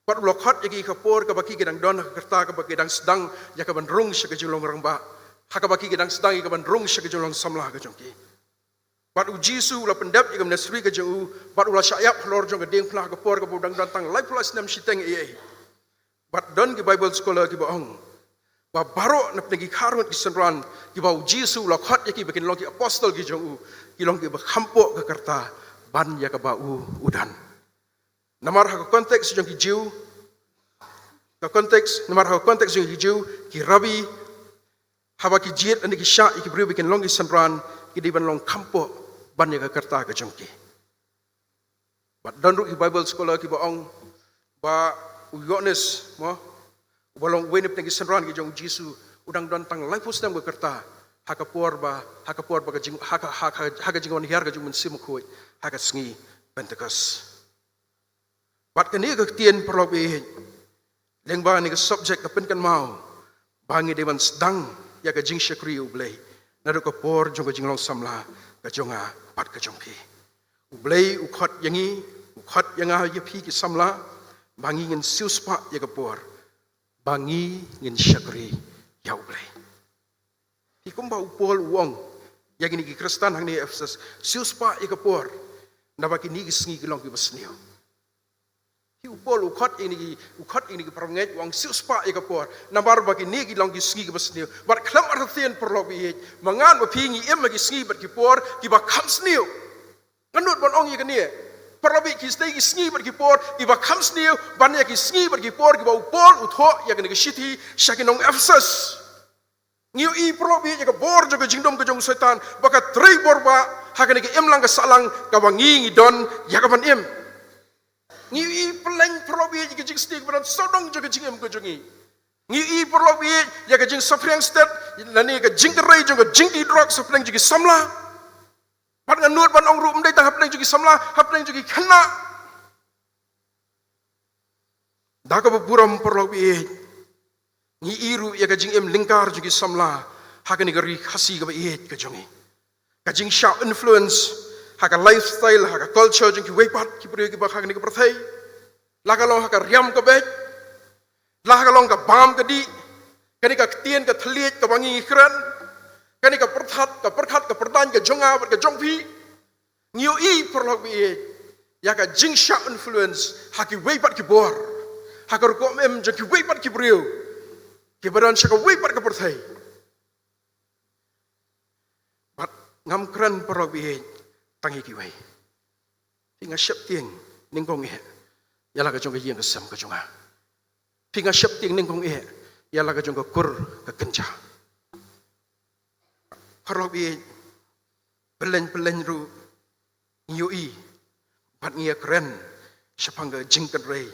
Bad u la khot ïa ki ha ka por kaba ki, ki dang don ha ka rta kaba ki dang sdang ïa ka ban rung sha ka jinglong rangbah, ha kaba ki, ki dang sdang ïa ka ban rung sha ka jinglong samla ka jong ki. Bad U Jisu u la pyndep ïa ka ministry ka jong u, bad u la shah ïap halor jong ka diengphna ha ka por kaba u dang don tang laiphew lai snem shiteng eiei. Bad don ki Bible scholar kiba ong ba baroh na pdeng ki khatar ngut ki synran kiba U Jisu u la khot ïa ki ba kin long ki apostle ki jong u, ki long kiba kham poh ka rta ban ïa kaba u, u don. Namar ha ka context jong ki Jiw, ka context, namar ha ka context jong ki Jiw, ki rabbi, haba ki jied lane ki shah ïa ki briew ba kin long ki synran, ki dei ban long kham poh ban ïa ka rta ka jong ki. Bad don ruh ki Bible scholar kiba ong ba u Ïoannis, mo, uba long uwei na pdeng ki synran ki jong U Jisu, u dang don tang laiphew snem ka rta ha ka por ba, ha ka por ba ka jing, ha ka, ha ka, ha ka jingwan hiar ka jong U Mynsiem Bakhuid ha ka sngi Pentekost. Bad kane ka ktien, paralok baieit, lyngba kane ka subject ka pynkynmaw ba ngi dei ban sdang ïa ka jingshakri U Blei naduh ka por jong ka jinglong samla ka jong nga bad ka jong phi. U Blei u khot ïa ngi, u khot ïa nga ïa phi ki samla, ba ngi ngin siewspah ïa ka por ba ngi ngin shakri ïa U Blei. Phi, kumba u Paul u ong ïa kine ki Khristan hangne Ephesus, siewspah ïa ka por, naba kine ki sngi ki long kiba sniew. Phi, u Paul u khot ïa kine ki, u khot ïa kine ki para bangeit, u ong siewspah ïa ka por, namar ba kine ki long ki sngi kiba sniew. Bad khlem artatien, paralok baieit, ma nga bad phi ngi im ha ki sngi bad ki por kiba kham sniew. Nga nud ban ong ïa kane, paralok baieit, ki dei ki sngi bad ki por kiba kham sniew ban ïa ki sngi bad ki por kiba u Paul u thoh ïa kane ka shithi sha ki nong Ephesus. Ngi ïohi, paralok baieit, ïa ka bor jong ka jingdum ka jong u Soitan ba ka trei bor ba ha kane ka imlang ka sahlang kaba ngi, ngi don ïa ka ban im. Ngi ïohi pyllein, paralok baieit, ïa ka jingsniew kaba don sawdong jong ka jingim ka jong ngi. Ngi ïohi, paralok baieit, ïa ka jingsaphriang stet lane ka jingkyrhai jong ka jingdih drugs hapdeng jong ki samla. Bad nga nud ban ong ruh, ym dei tang hapdeng jong ki samla, hapdeng jong ki khynnah. Da kaba burom, paralok baieit, ngi ïohi ruh ïa ka jingim lyngkar jong ki samla ha kane ka ri Khasi kaba ïeit ka jong ngi. Ka jingshah influence ha ka lifestyle, ha ka culture jong kiwei pat ki briew kiba ha kane ka pyrthei. La ka long ha ka riam ka beit, la ka long ka bam ka dih, kane ka ktien ka thylliej kaba ngi kren, kane ka pyrthat, ka pyrkhat, ka pyrdaiñ ka jong nga bad ka jong phi. Ngi ïohi, paralok baieit, ïa ka jingshah influence ha kiwei pat ki bor, ha ka rukom im jong kiwei pat ki briew kiba don sha kawei pat ka pyrthei. Ngam kren, paralok baieit, tang ïa kiwei. Phi nga sheptieng nyngkong eh ïa la ka jong ka ïing ka sem ka jong nga. Phi nga sheptieng nyngkong eh ïa la ka jong ka kur ka kynja. Paralok baieit, pyllein pyllein ruh ngi ïohi bad ngi ïakren shaphang ka jingkynrei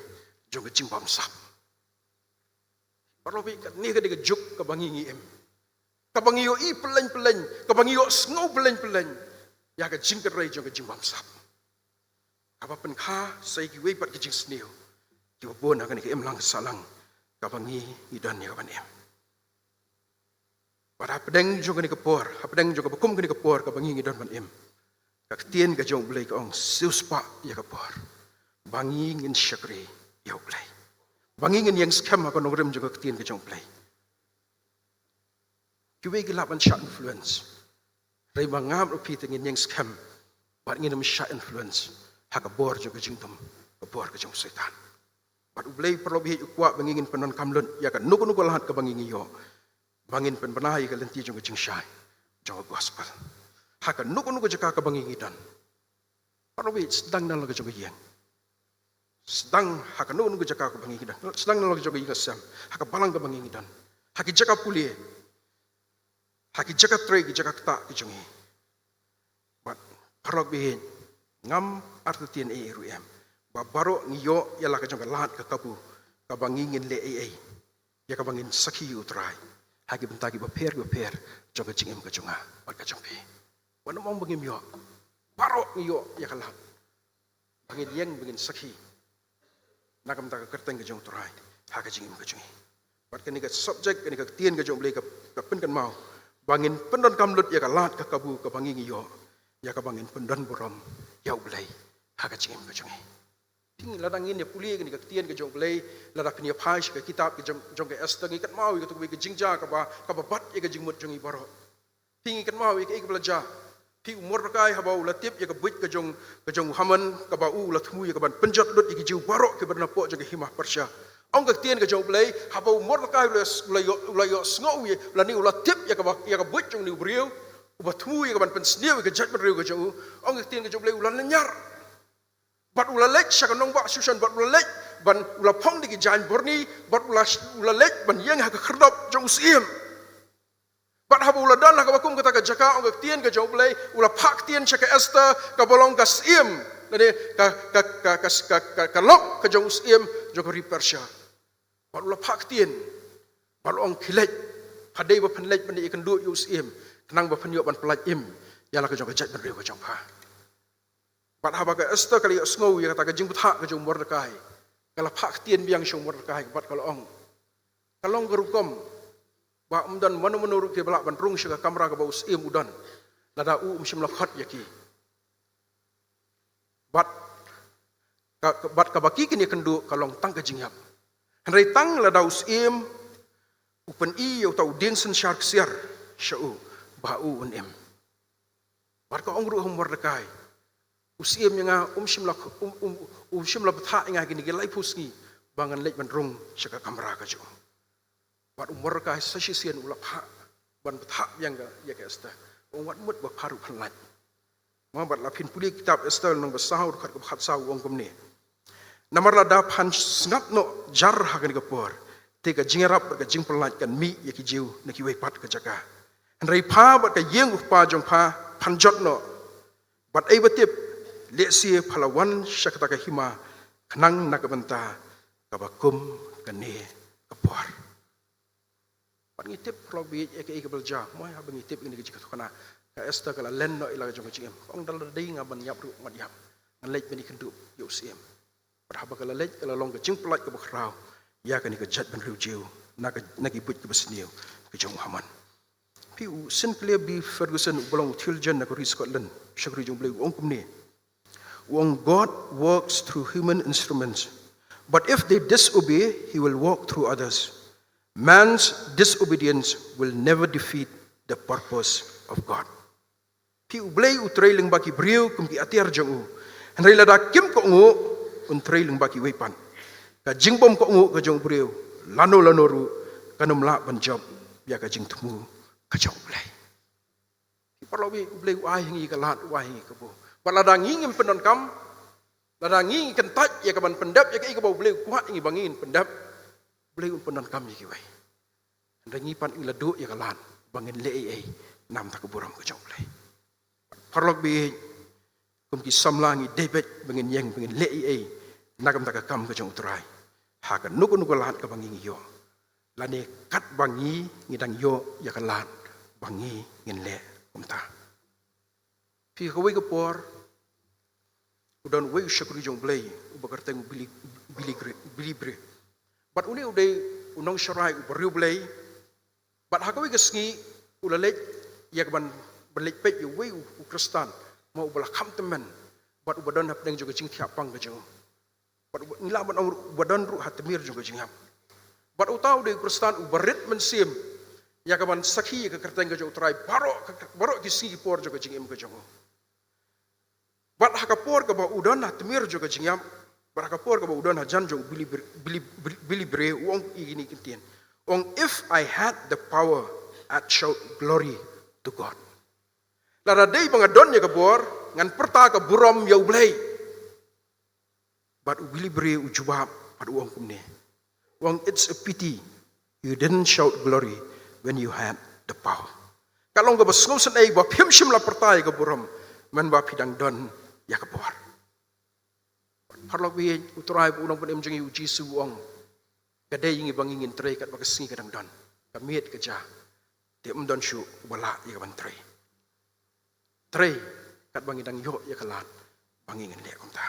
jong ka jingbamsap. Paralok baieit, kane ka dei ka juk kaba ngi ngi im, kaba ngi ïohi pyllein pyllein, kaba ngi ïohsngew pyllein pyllein ïa ka jingkynrei jong ka jingbamsap, kaba pynkha sa ïa kiwei pat ki jingsniew kiba bun ha kane ka imlang ka sahlang kaba ngi ngi don ïa kaban im. Bad hapdeng jong kane ka por, hapdeng jong kaba kum kane ka por kaba ngi ngi don ban im, ka ktien ka jong U Blei ka ong, siewspah ïa ka por ba ngi ngin shakri ïa U Blei, ba ngi ngin ïeng skhem ha ka nongrim jong ka ktien ka jong U Blei. Kiwei ki lah ban shah influence, hynrei ma nga bad phi te ngin ïeng skhem bad ngin ym shah influence ha ka bor jong ka jingdum, ka bor ka jong u Soitan. Bad U Blei, paralok baieit, u kwah ba ngi ngin pyndonkam lut ïa kano kano ka lad kaba ngi ngi ïoh, ba ngin pynbna ïa ka lynti jong ka jingshai jong ka gospel ha kano kano ka jaka kaba ngi ngi don. Paralok baieit, sdang na la ka jong ka ïing, sdang ha kano kano ka jaka kaba ngi ngi don, sdang na la ka jong ka ïing ka sem, ha ka balang kaba ngi ngi don, ha ki jaka pule, ha ki jaka trei, ki jaka ktah ki jong ngi. Bad paralok baieit, ngam artatien ei ei ruh em ba baroh ngi ïoh ïa la ka jong ka lad ka kabu kaba ngi ngin leh ei ei, ïa kaba ngin sakhi ïa U Trai ha ki bynta kiba pher kiba pher jong ka jingim ka jong nga bad ka jong phi. Wat nym ong ba ngim ïoh, baroh ngi ïoh ïa ka lad ba ngin ïeng ba ngin sakhi na ka bynta ka kyrteng ka jong U Trai ha ka jingim ka jong ngi. Bad kane ka subject, kane ka ktien ka jong U Blei ka, ka pynkynmaw ba ngin pyndonkam lut ïa ka lad ka kabu kaba ngi ngi ïoh, ïa kaba ngin pyndon burom ïa U Blei ha ka jingim ka jong ngi. Te lada ngin ïa pule kane ka ktien ka jong U Blei, lada phin ïa phai sha ka kitab ka jong, jong ka Esther, ngi kynmaw ïa kata kawei ka jingjia kaba, kaba bat ïa ka jingmut jong ngi baroh. Te ngi kynmaw ïa kaei kaba la jia. Te u Mordekai haba u la tip ïa ka buit ka jong, ka jong u Haman, kaba u la thmu ïa kaban pynjot lut ïa ki Jiw baroh kiba don hapoh jong ka hima Persia. Ong ka ktien ka jong U Blei, haba u Mordekai u la, u la ïoh, u la ïohsngew ïa, lane u la tip ïa kaba, ïa ka buit jong une u briew uba thmu ïa kaban pynsniew ïa ka jaitbynriew ka jong u, ong ka ktien ka jong U Blei, u la lynñiar. Bad u la leit sha ka nongbah Shushan, bad u la leit ban, u la phong da ki jaiñ borni, bad u la, u la leit ban ïeng ha ka khyrdop jong u syiem. Bad haba u la don ha kaba kum kata ka jaka, ong ka ktien ka jong U Blei, u la phah ktien sha ka Esther kaba long ka syiem, lane ka, ka, ka, ka lok ka jong u syiem jong ka ri Persia. Bad u la phah ktien, bad u la ong, khie leit, pha dei ba phin leit ban ïakynduh ïa u syiem, khnang ba phin ïoh ban pyllait im ïa la ka jong ka jaitbynriew ka jong pha. Bad haba ka Esther ka la ïohsngew ïa kata ka jingbthah ka jong u Mordekai, ka la phah ktien biang sha u Mordekai bad ka la ong, ka long ka rukom ba ym don mano mano ruh kiba lah ban rung sha ka kamra kaba u syiem u don, lada u um shym la khot ïa ki. Bad ka, ka, bad kaba ki kin ïakynduh ka long tang ka jingïap. Hynrei tang lada u syiem u pyni ïa uta u dieng synshar ksiar sha u, ba u un im. Bad ka ong ruh ha u Mordekai, u syiem ïa nga um shym la, um, um, um shym la bthah ïa nga kine ki laiphew sngi ba ngan leit ban rung sha ka kamra ka jong u. Bad u Mordekai sa shisien u la phah ban bthah biang ïa ka Esther. U ong, wat mut ba pha ruh phan lait. Ma bad la phin pule kitab Esther lynnong ba saw, dkhot kaba khatsaw, u ong kumne, namar lada phan sngap noh jar ha kane ka por, te ka jingïarap bad ka jingpyllait kan mih ïa ki Jiw na kiwei pat ka jaka. Hynrei pha bad ka ïing u kpa jong pha phan jot noh. Bad ai ba tip, lehse pha la wan sha kata ka hima khnang na ka bynta kaba kum kane ka por. Bad ngi tip, paralok baieit, ïa kaei kaba la jia. Mo, haba ngi tip ïa kane ka jingkynduh, ka Esther ka la len noh ïa la ka jong ka jingim. Ka ong, da la dei nga ban ïap ruh ngan ïap, ngan leit ban ïakynduh ïa u syiem. Bad haba ka la leit, ka la long ka jingpyllait kaba khraw ïa kane ka jaitbynriew Jiw na ka, na ki buit kiba sniew ka jong u Haman. Phi, u Sinclair B. Ferguson uba long u theologian na ka ri Scotland, shakri jong U Blei, u ong kumne. U ong, God works through human instruments, but if they disobey, he will work through others. Man's disobedience will never defeat the purpose of God. Phi, U Blei u trei lyngba ki briew kum ki atiar jong u. Hynrei lada kim kohnguh, un trei lyngba kiwei pat. Ka jingbymkohnguh ka jong u briew lano lano ruh kan ym lah ban jop ïa ka jingthmu ka jong U Blei. Phi, Paralok, U Blei u ai ha ngi ka lad, u ai ha ngi ka bor. Bad lada ngi ngim pyndonkam, lada ngi ngi kyntait ïa ka ban pyndep ïa kaei kaba U Blei u kwah ïa ngi ba ngin pyndep, U Blei un pyndonkam ïa kiwei. Hynrei ngi pat ngi la duh ïa ka lad ba ngin leh ei ei na ka bynta ka burom ka jong U Blei. Paralok, bad kum ki samla ngi dei beit ba ngin ïeng, ba ngin leh ei ei na ka bynta ka kam ka jong U Trai ha kano kano ka lad kaba ngi ngi ïoh, lane katba ngi ngi dang ïoh ïa ka lad ba ngi ngin leh kumta. Phi, ha kawei ka por u don uwei u shakri jong U Blei uba kyrteng u Billy, Billy Gre-, Billy Bray. Bad une u dei u nongsharai uba riewblei. Bad ha kawei ka sngi u la leit ïa ka ban, ban leit peit ïa uwei u, u Khristan, mo, uba la kham tymmen, bad uba don hapdeng jong ka jingthiah pang ka jong u. Bad uba, ngi lah ban ong ruh uba don ruh ha tmier jong ka jingïap. Bad uta u dei u Khristan uba rit mynsiem ïa ka ban sakhi ïa ka kyrteng ka jong U Trai baroh ka, baroh ki sngi ki por jong ka jingim ka jong u. Bad ha ka por kaba u don ha tmier jong ka jingïap, bad ha ka por kaba u don hajan jong u Billy Br-, Billy, Billy, Billy Bray, u ong ïa kine ki ktien. U ong, "If I had the power, I'd shout glory to God." Lada dei ba nga don ïa ka bor, ngan pyrta ka burom ïa U Blei. Bad u Billy Bray u jubab bad u ong kumne. U ong, "It's a pity you didn't shout glory when you had the power." Ka long kaba sngewsynei ba phim shym la pyrta ïa ka burom mynba phi dang don ïa ka bor. Paralok, bad U Trai, u Nongpynim jong ngi U Jisu u ong, ka dei ïa ngi ba ngi ngin trei katba ka sngi ka dang don. Ka miet ka jia, te ym don shuh uba lah ïa ka ban trei. Trei katba ngi dang ïoh ïa ka lad ba ngi ngin leh kumta.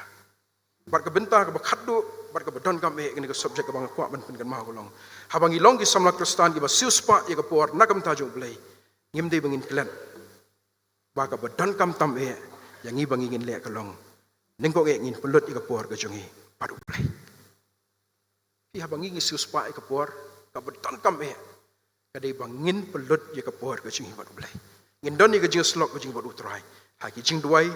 Bad ka bynta kaba khatduh bad kaba donkam eh ha kane ka subject kaba nga kwah ban pynkynmaw ka long, haba ngi long ki samla Khristan kiba siewspah ïa ka por na ka bynta jong U Blei, ngim dei ba ngin klet ba kaba donkam tam eh ïa ngi ba ngi ngin leh ka long, nyngkong eh ngin pynlut ïa ka por ka jong ngi bad U Blei. Phi, haba ngi ngi siewspah ïa ka por, kaba donkam eh ka dei ba ngin pynlut ïa ka por ka jong ngi bad U Blei. Ngin don ïa ka jingïasyllok ka jong ngi bad U Trai ha ki jingduwai,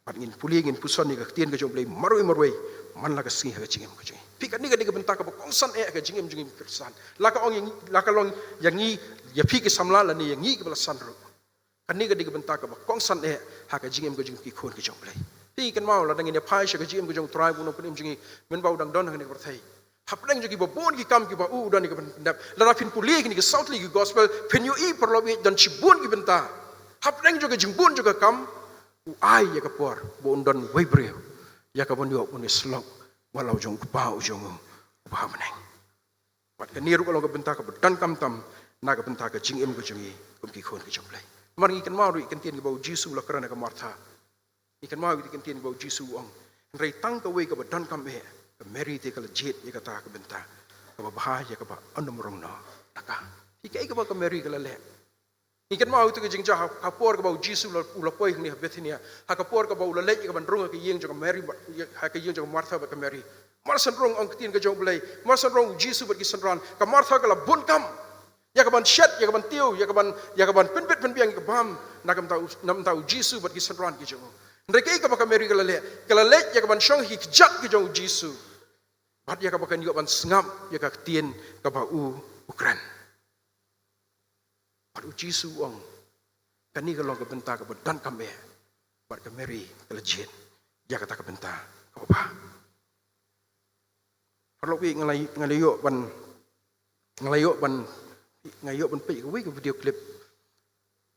bad ngin pule, ngin puson ïa ka ktien ka jong U Blei marwei marwei man la ka sngi ha ka jingim ka jong ngi. Phi, kane ka dei ka bynta kaba kongsan eh ha ka jingim jong ngi Khristan. La ka ong ïa ngi, la ka long ïa ngi, ïa phi ki samla, lane ïa ngi kiba la san ruh. Kane ka dei ka bynta kaba kongsan eh ha ka jingim ka jong ki khun ki jong U Blei. Phi, kynmaw, lada ngin ïa phai sha ka jingim ka jong U Trai, u Nongpynim jong ngi, mynba u dang don ha kane ka pyrthei, hapdeng jong kiba bun ki kam kiba u don ïa ka ban pyndep. Lada phin pule kine ki saw tylli ki gospel, phin ïohi, paralok, don shibun ki bynta hapdeng jong ka jingbun jong ka kam, u ai ïa ka por ba un don uwei u briew ïa kaban ïoh ban ïasyllok wat la u jong U Kpa u jong u uba ha bneng. Bad kane ruh ka long ka bynta kaba donkam tam na ka bynta ka jingim ka jong ngi kum ki khun ki jong U Blei. Namar ngi kynmaw ruh ïa ka ktien kaba U Jisu u la kren ha ka Martha. Ngi kynmaw ïa ka ktien kaba U Jisu u ong, hynrei tang kawei kaba donkam eh, ka Mary te ka la jied ïa kata ka bynta kaba bha, ïa kaba un ym rung noh na ka. Phi, kaei kaba ka Mary ka la leh? Ngi kynmaw ïa ka jingjia ha ka por kaba U Jisu u la, u la poi hangne ha Bethania, ha ka por kaba u la leit ïa kaban rung ha ka ïing jong ka Mary, ha ka ïing jong ka Martha bad ka Mary. Mar shen rung, ong ka ktien ka jong U Blei, mar shen rung U Jisu bad ki synran, ka Martha ka la bun kam ïa kaban shet, ïa kaban tiew, ïa kaban, ïa kaban pynbit pynbiang ïa ka bam. Na ka bynta u, na ka bynta U Jisu bad ki synran ki jong u. Hynrei kaei kaba ka Mary ka la leh? Ka la leit ïa kaban shong ha ki kjat ki jong U Jisu, bad ïa kaba kan ïoh ban sngap ïa ka ktien kaba u, u kren. Bad U Jisu u ong, kane ka long ka bynta kaba donkam eh, bad ka Mary ka la jied ïa kata ka bynta kaba bha. Paralok, nga la, nga la ïoh ban, nga la ïoh ban, nga ïoh ban peit kawei ka video clip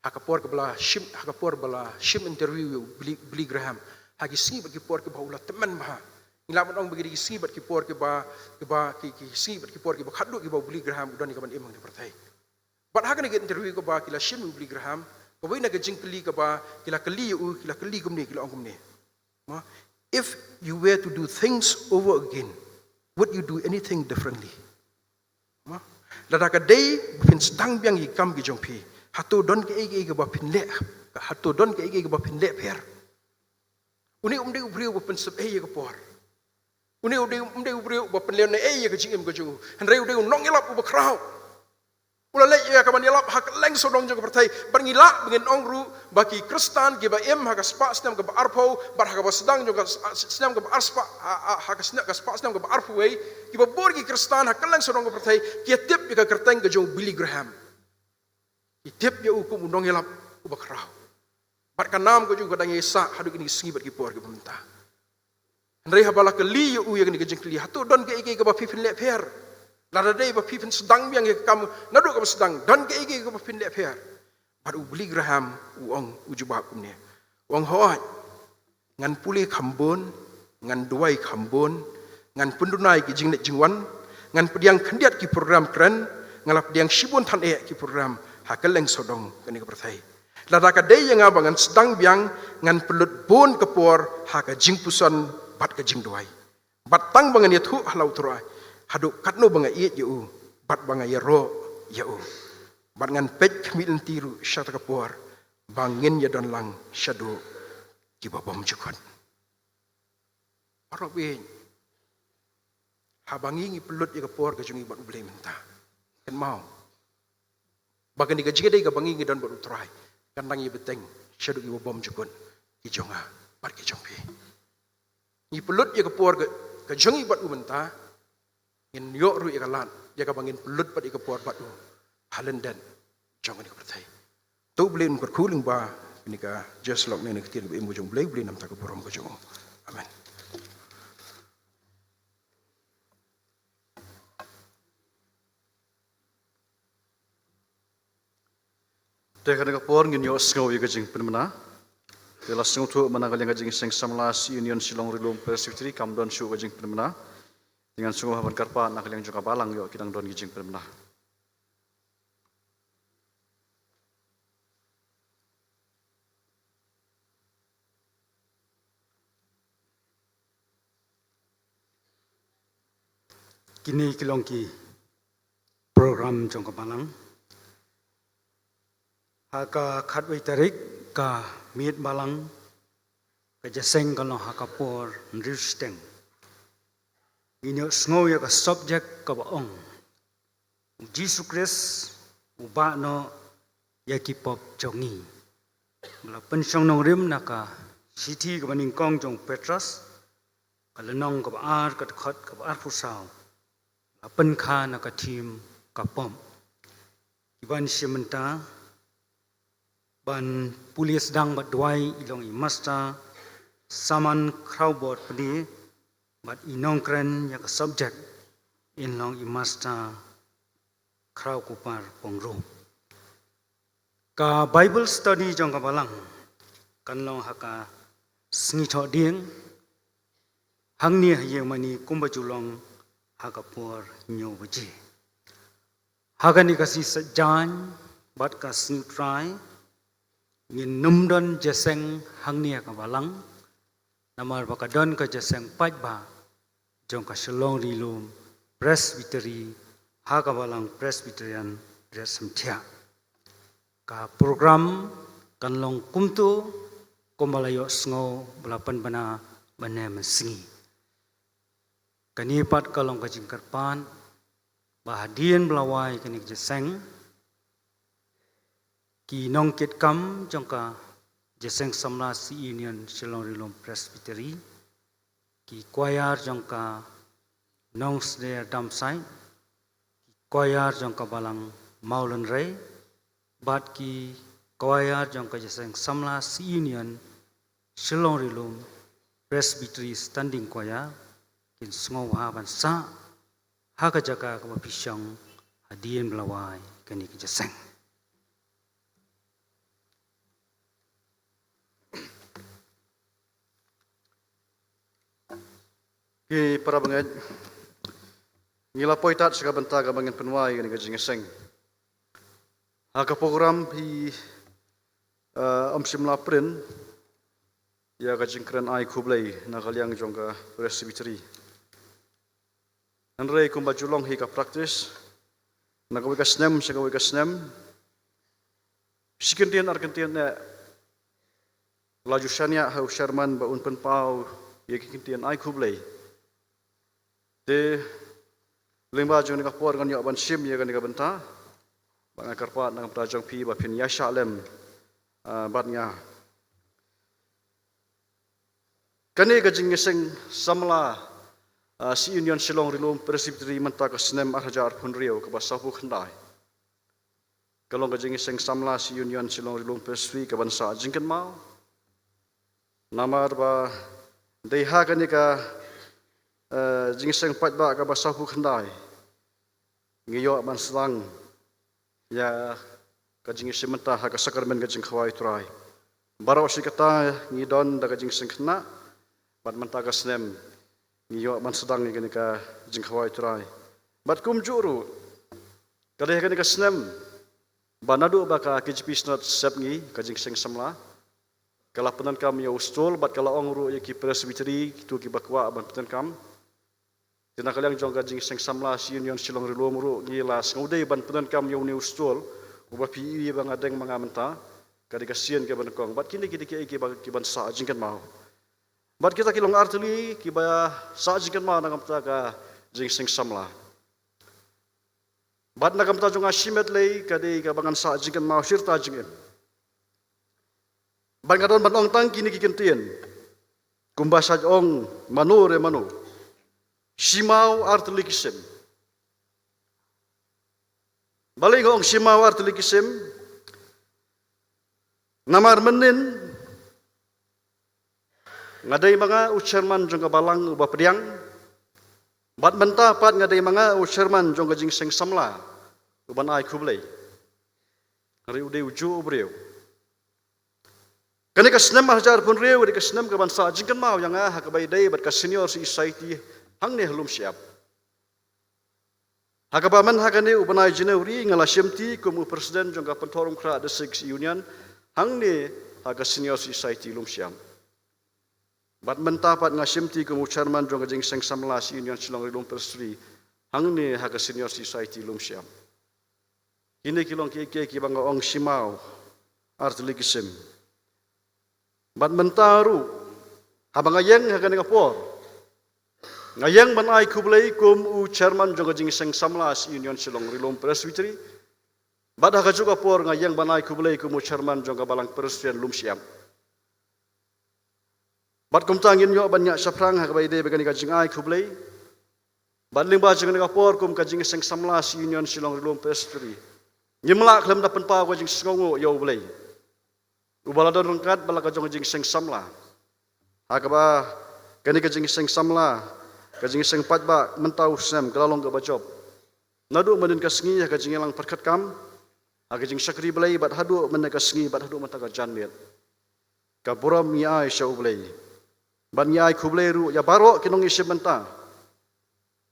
ha ka por kaba la shim, ha ka por ba la shim interview ïa u Billy, Billy Graham, ha ki sngi bad ki por kiba u la tymmen bha. Ngi lah ban ong ba ki dei ki sngi bad ki por kiba, kiba, ki, ki sngi bad ki por kiba khatduh kiba u Billy Graham u don ïa kaban im ha kane ka pyrthei. Bad ha kane ka interview kaba ki la shim ïa u Billy Graham, kawei na ka jingkylli kaba ki la kylli ïa u, ki la kylli kumne, ki la ong kumne, ma, "If you were to do things over again, would you do anything differently?" Ma, lada ka dei ba phin sdang biang ïa ki kam ki jong phi, hato don kaei kaei kaba phin leh, hato don kaei kaei kaba phin leh pher? Une um dei u briew uba pynsep ei ïa ka por. Une um dei, um dei u briew uba pynlehnoh ei ïa ka jingim ka jong u. Hynrei u dei u nongïalap uba khraw. U la leit ïa kaban ïalap ha kylleng sawdong jong ka pyrthei. Bad ngi lah ba ngin ong ruh ba ki Khristan kiba im ha ka spah snem kaba arphew, bad ha kaba sdang jong ka s-, snem kaba arspah, ha, ha, ha ka snem, ka spah snem kaba arphew wei, kiba bun ki Khristan ha kylleng sawdong ka pyrthei ki ïatip ïa ka kyrteng ka jong u Billy Graham. Ki tip ïa u kum u nongïalap uba khraw. Bad ka nam ka jong u ka dang ïai sah haduh kine ki sngi bad ki por kiba mynta. Hynrei haba la kylli ïa u ïa kane ka jingkylli, hato don kaei kaei kaba phi phin leh pher? Lada dei ba phi phin sdang biang ïa ka kam naduh kaba sdang, don kaei kaei kaba phin leh pher? Bad u Billy Graham u ong, u jubab kumne. U ong, hooid, ngan pule kham bun, ngan duwai kham bun, ngan pynduna ïa ki jingleit jingwan, ngan pdiang khyndiat ki program kren, ngan la pdiang shibun than eh ki program ha kylleng sawdong kane ka pyrthei. Lada ka dei ïa nga ba ngan sdang biang, ngan pynlut bun ka por ha ka jingpuson bad ka jingduwai. Bad tang ba ngan ïathuh ha la u Trai haduh katno ba nga ïeit ïa u bad ba nga ïaroh ïa u. Bad ngan peit khmih lynti ruh sha kata ka por ba ngin ïadon lang shaduh kiba bymjukut. Paralok ba ïeit, haba ngi ngi pynlut ïa ka por ka jong ngi bad U Blei mynta, kynmaw ba kane ka jingïadei kaba ngi ngi don bad U Trai kan nang ïa bteng shaduh kiba bymjukut ki jong nga bad ki jong phi. Ngi pynlut ïa ka por ka, ka jong ngi bad u mynta, ngin ïoh ruh ïa ka lad ïa kaba ngin pynlut pat ïa ka por bad u ha lyndet jong kane ka pyrthei. To U Blei un kyrkhu lyngba kane ka jingïasyllok ne kane ka ktien kaba im ka jong U Blei, U Blei un nam ïa ka burom ka jong u. Amen. Te ha kane ka por ngin ïohsngew ïa ka jingpynbna. Te la sngewthuh ma na ka liang ka Jingïaseng Samla C E Union Shillong Ri-lum Presbytery kam don shuh ka jingpynbna. Te ngan sngewbha ban kyrpad na ka liang jong ka balang ïoh ki dang don ki jingpynbna. Kine ki long ki program jong ka balang. Ha ka khatwei tarik ka miet balang, ka jingïaseng ka long ha ka por hynriew shiteng. Ngin ïohsngew ïa ka subject kaba ong, U Jisu Khrist u bah noh ïa ki pop jong ngi. Ba la pynshong nongrim na ka shithi kaba nyngkong jong u Petros, ka lynnong kaba ar, ka dkhot kaba arphew saw. La pynkha na ka theme ka pop. Ki ban shim bynta ban pule sdang bad duwai i long i Master Saman Khrawbor Pde, bad i nongkren ïa ka subject in long i Master Khrawkupar Pyngrope. Ka Bible study jong ka balang kan long ha ka sngi Thohdieng, hangne ha ïingmane kumba ju long ha ka por hynñiew baje. Ha kane ka sngi Saitjaiñ bad ka sngi U Trai, ngin ym don jingïaseng hangne ha ka balang, namar ba ka don ka jingïaseng paidbah jong ka Shillong Ri-lum Presbytery ha ka balang Presbyterian Riat Samthiah. Ka program kan long kumto kumba la ïohsngew ba la pynbna mynne mynsngi. Kane pat ka long ka jingkyrpad ba hadien ba la wai kane ka jingïaseng, ki nongkitkam jong ka Jingïaseng Samla C E Union Shillong Ri-lum Presbytery, ki choir jong ka Nongsder Damsait, ki choir jong ka balang Mawlynrei, bad ki choir jong ka Jingïaseng Samla C E Union Shillong Ri-lum Presbytery Standing Choir, kin sngewbha ban sah ha ka jaka kaba phi shong hadien ba la wai kane ka jingïaseng. Ki para bangeit, ngi la poi tad sha ka bynta kaba ngin pynwai kane ka jingïaseng. Ha ka program phi, eh, ym shym la print ïa ka jingkren ai khublei na ka liang jong ka Presbytery. Hynrei kumba ju long hi ka practice na kawei ka snem sha kawei ka snem, shi kyntien ar kyntien eh la ju shaniah ha u chairman ba un pynpaw ïa ki kyntien ai khublei. Te lyngba jong kane ka por ngan ïoh ban shim ïa kane ka bynta. Ba nga kyrpad na ka bynta jong phi ba phin ïaishah lem, ah, bad nga. Kane ka Jingïaseng Samla, ah, C E Union Shillong Ri-lum Presbytery mynta ka snem ar hajar arphew hynriew kaba sawphew khyndai, ka long ka Jingïaseng Samla Union Shillong Ri-lum Presbytery kaban sah jingkynmaw. Namar ba dei ha kane ka, eh, jingïaseng paidbah kaba sawphew khyndai ngi ïoh ban sdang ïa ka jingïashim bynta ha ka sakramen ka jingkhawai Trai. Baroh shi katta ngi don da ka jingsngewkhynnah bad mynta ka snem ngi ïoh ban sdang ïa kane ka jingkhawai Trai. Bad kumjuh ruh ka dei ha kane ka snem ba naduh ba ka K J P Synod sep ngi ka jingïaseng samla, ka la pyndonkam ïa u stall bad ka la ong ruh ïa ki presbytery, kito kiba kwah ban pyndonkam. Te na ka liang jong ka Jingïaseng Samla Union Shillong Ri-lum ruh ngi la sngewdei ban pyndonkam ïa une u stall uba phi ïohi ba nga deng ma nga mynta, ka dei ka sien kaba nyngkong. Bad kine ki dei kiei kiba, kiban sah jingkynmaw. Bad kita ki long artylli kiba sah jingkynmaw na ka bynta ka Jingïaseng Samla. Bad na ka bynta jong nga shimet lei ka dei kaba ngan sah jingkynmaw shi rta jingim. Bad nga don ban ong tang kine ki kyntien kumba shait ong mano re mano. Shi maw artylli ki sim. Balei nga ong shi maw artylli ki sim? Namar mynnin nga dei ma nga u chairman jong ka balang uba pdiang. Bad mynta pat nga dei ma nga u chairman jong ka Jingïaseng Samla uban ai khublei. Nga dei u dei u juh u briew. Kane ka snem ar hajar arphew hynriew ka dei ka snem kaban sah jingkynmaw ïa nga ha kaba ïadei bad ka Senior Society hangne ha Lumshiap. Ha kaba mynta ha kane u bnai January nga la shimti kum u president jong ka Pynthorumkhrah District Union hangne ha ka Senior Society Lumshiap. Bad mynta pat nga shimti kum u chairman jong ka Jingïaseng Samla Union Shillong Ri-lum Presbytery hangne ha ka Senior Society Lumshiap. Kine ki long kiei kiei kiba nga ong shi maw artylli ki sim. Bad mynta ruh haba nga ïeng ha kane ka por, nga ïeng ban ai khublei kum u chairman jong ka Jingïaseng Samla Union Shillong Ri-lum Presbytery. Bad ha kajuh ka por nga ïeng ban ai khublei kum u chairman jong ka Balang Presbyterian Lumshiap. Bad kumta ngin ïoh ban ñiah shaphrang ha kaba ïadei bad kane ka jingai khublei. Bad lyngba jong kane ka por kum ka Jingïaseng Samla Union Shillong Ri-lum Presbytery, ngim lah khlem da pynpaw ka jingsngewnguh ïa U Blei uba la don ryngkat bad la ka jong ka Jingïaseng Samla. Ha kaba kane ka Jingïaseng Samla, ka jingïaseng paidbah mynta u snem ka la long kaba jop. Naduh mynnin ka sngi ha ka jingïalang pyrkhat kam, ha ka jingshakri Blei bad haduh mynne ka sngi bad haduh mynta ka janmiet, ka burom ngi ai sha U Blei. Bad ngi ai khublei ruh ïa baroh ki nongïashim bynta,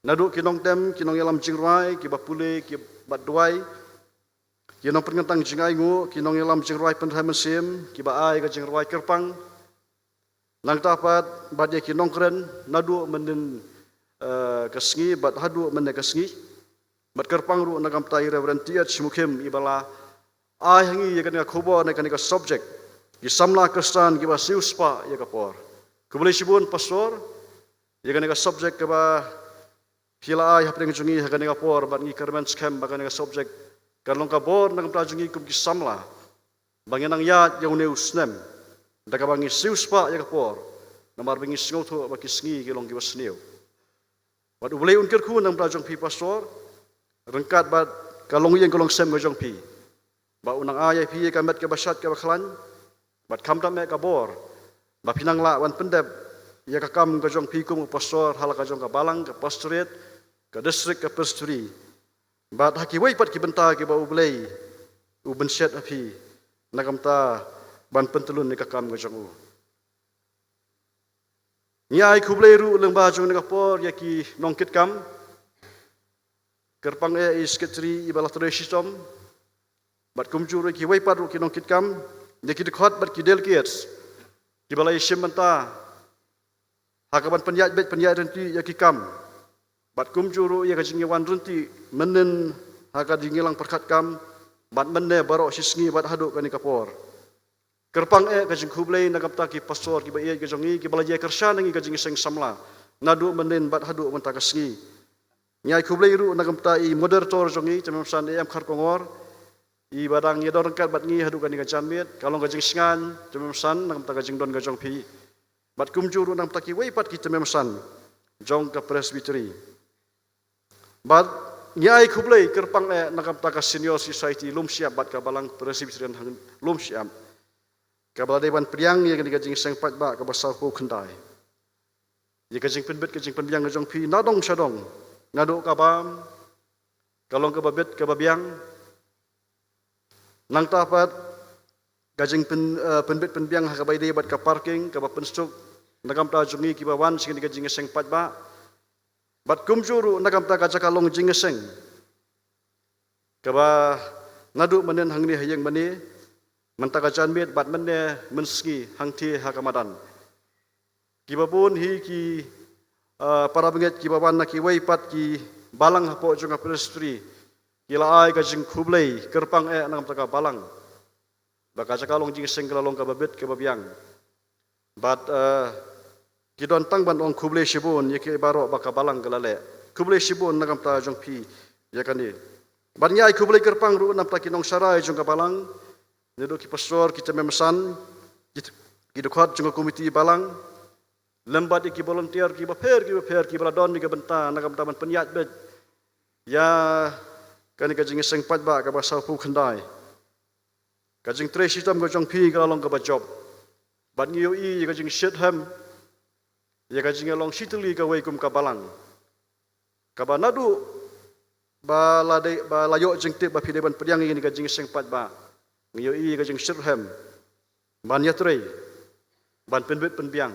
naduh ki nongtem, ki nongïalam jingrwai, kiba pule, kiba duwai, ki nongpynkyntang jingainguh, ki nongïalam jingrwai pynrem mynsiem, kiba ai ka jingrwai kyrpang. Nangta pat bad ïa ki nongkren naduh mynnin, eh, ka sngi bad haduh mynne ka sngi. Bad kyrpang ruh na ka bynta i Reverend T H Mukhim iba la ai ha ngi ïa kane ka khubor ne kane ka subject, ki samla Khristan kiba siewspah ïa ka por. Khublei shibun Pastor ïa kane ka subject kaba phi la ai hapdeng jong ngi ha kane ka por, bad ngi kyrmen skhem ba kane ka subject kan long ka bor na ka bynta jong ngi kum ki samla ba ngin nang ïaid ïa une u snem da kaba ngi siewspah ïa ka por, namar ba ngi sngewthuh ba ki sngi ki long kiba sniew. Bad U Blei un kyrkhu na ka bynta jong phi Pastor, ryngkat bad ka longïing ka longsem ka jong phi, ba un nang ai ïa phi ïa ka met kaba shait kaba khlaiñ, bad khamtam eh ka bor ba phin nang lah ban pyndep ïa ka kam ka jong phi kum u Pastor ha la ka jong ka balang, ka pastorate, ka district, ka presbytery, bad ha kiwei pat ki bynta kiba U Blei u bynshet ha phi na ka bynta ban pyntyllun ïa ka kam ka jong u. Ngi ai khublei ruh lyngba jong kane ka por ïa ki nongkitkam, kyrpang eh i Secretary iba la trei shitom, bad kumjuh ruh ïa kiwei pat ruh ki nongkitkam, ïa ki dkhot bad ki delegates kiba la ïashim bynta ha kaban pynïaid beit pynïaid ryntih ïa ki kam, bad kumjuh ruh ïa ka jingïawan ryntih mynnin ha ka jingïalang pyrkhat kam, bad mynne baroh shi sngi bad haduh kane ka por. Kyrpang eh ka jingkhublei na ka bynta ki Pastor kiba ïeit ka jong ngi kiba la ïakyrshan ïa ngi ka Jingïaseng Samla naduh mynnin bad haduh mynta ka sngi. Ngi ai khublei ruh na ka bynta i Moderator jong ngi, Tymmen Basan A M Kharkongor, iba dang ïadon ryngkat bad ngi haduh kane ka janmiet. Ka long ka jingsngewbha, Tymmen Basan, na ka bynta ka jingdon ka jong phi, bad kumjuh ruh na ka bynta kiwei pat ki Tymmen Basan jong ka Presbytery. Bad ngi ai khublei kyrpang eh na ka bynta ka Senior Society Lumshyiap bad ka Balang Presbyterian hang Lumshyiap, kaba la dei ban pdiang ïa kane ka jingïaseng paidbah kaba sawphew khyndai. Ïa ka jingpynbit ka jingpynbiang ka jong phi na dong sha dong, naduh ka bam, ka long kaba bit kaba biang. Nangta pat ka jingpyn, eh, pynbit pynbiang ha kaba ïadei bad ka parking kaba pynsuk na ka bynta jong ngi kiba wan sha kane ka jingïaseng paidbah. Bad kumjuh ruh na ka bynta ka jaka long jingïaseng, kaba naduh mynhynnin hangne ha ïing mane, mynta ka janmiet bad mynne mynsngi hangthie ha ka madan. Kiba bun hi ki, ah, para bangeit kiba wan na kiwei pat ki balang hapoh jong ka Presbytery, ki la ai ka jingkhublei kyrpang eh na ka bynta ka balang ba ka jaka long jingïaseng ka la long kaba bit kaba biang. Bad, eh, ki don tang ban ong khublei shibun ïa ki baroh ba ka balang ka la leh. Khublei shibun na ka bynta jong phi ïa kane. Bad ngi ai khublei kyrpang ruh na ka bynta ki nongsharai jong ka balang, naduh ki pastor, ki chairman, ki, ki dkhot jong ka komiti balang, lem bad ïa ki volunteer kiba pher kiba pher kiba la don ïa ka bynta na ka bynta ban pynïaid beit ïa kane ka jingïaseng paidbah kaba sawphew khyndai. Ka jingtrei shitom ka jong phi ka la long kaba jop. Bad ngi ïohi ïa ka jingshitrhem, ïa ka jingïalong shitylli kawei kum ka balang, kaba naduh ba la dei, ba la ïoh jingtip ba phi dei ban pdiang ïa kane ka jingïaseng paidbah, ngi ïohi ïa ka jingshitrhem ban ïatrei, ban pynbit pynbiang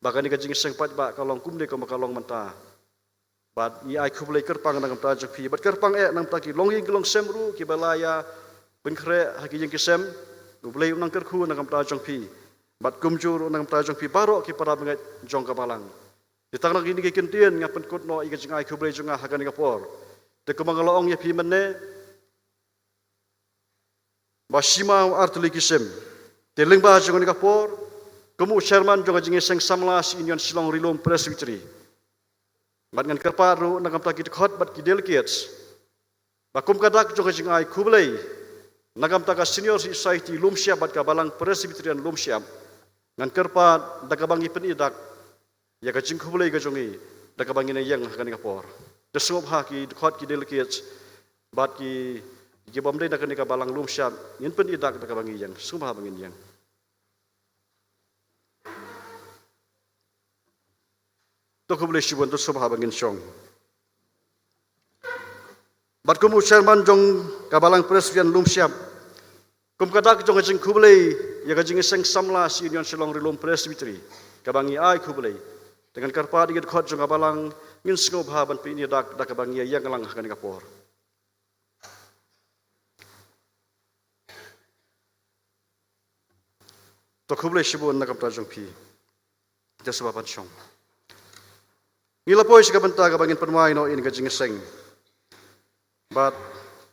ba kane ka jingïaseng paidbah ka long kumne kumba ka long mynta. Bad ngi ai khublei kyrpang na ka bynta jong phi bad kyrpang eh na ka bynta ki longïing ki longsem ruh kiba la ïa pynkhreh ha ki ïing ki sem. U Blei un nang kyrkhu na ka bynta jong phi bad kumjuh ruh na ka bynta jong phi baroh ki para bangeit jong ka balang. Te tang na kine ki kyntien nga pynkut noh ïa ka jingai khublei jong nga ha kane ka por. Te kumba nga la ong ïa phi mynne, ba shi maw ar tylli ki sim, te lyngba jong kane ka por, kum u chairman jong ka jingïaseng samla sha Union Shillong Rilum Presbytery, bad ngan kyrpad ruh na ka bynta ki dkhot bad ki delegates, ba kum ka dak jong ka jingai khublei na ka bynta ka Senior Society Lumshyiap bad ka Balang Presbyterian Lumshyiap, ngan kyrpad da kaba ngi pynïaid dak ïa ka jingkhublei ka jong ngi da kaba ngin ïeng ha kane ka por. Te sngewbha ki dkhot ki delegates bad ki, ki bym dei na kane ka Balang Lumshyiap, ngin pynïaid dak da kaba ngi ïeng. Sngewbha ba ngin ïeng. To khublei shibun, to sngewbha ba ngin shong. Bad kum u chairman jong ka Balang Presbyterian Lumshyiap, kum ka dak jong ka jingkhublei ïa ka jingïaseng samla sha Union Shillong Rilum Presbytery kaba ngi ai khublei, te ngan kyrpad ïa ki dkhot jong ka balang, ngin sngewbha ban pynïaid dak da kaba ngi ïeng lang ha kane ka por. To khublei shibun na ka bynta jong phi. Te sngewbha ban shong. Ngi la poi sha ka bynta kaba ngin pynwai noh ïa ka jingïaseng. Bad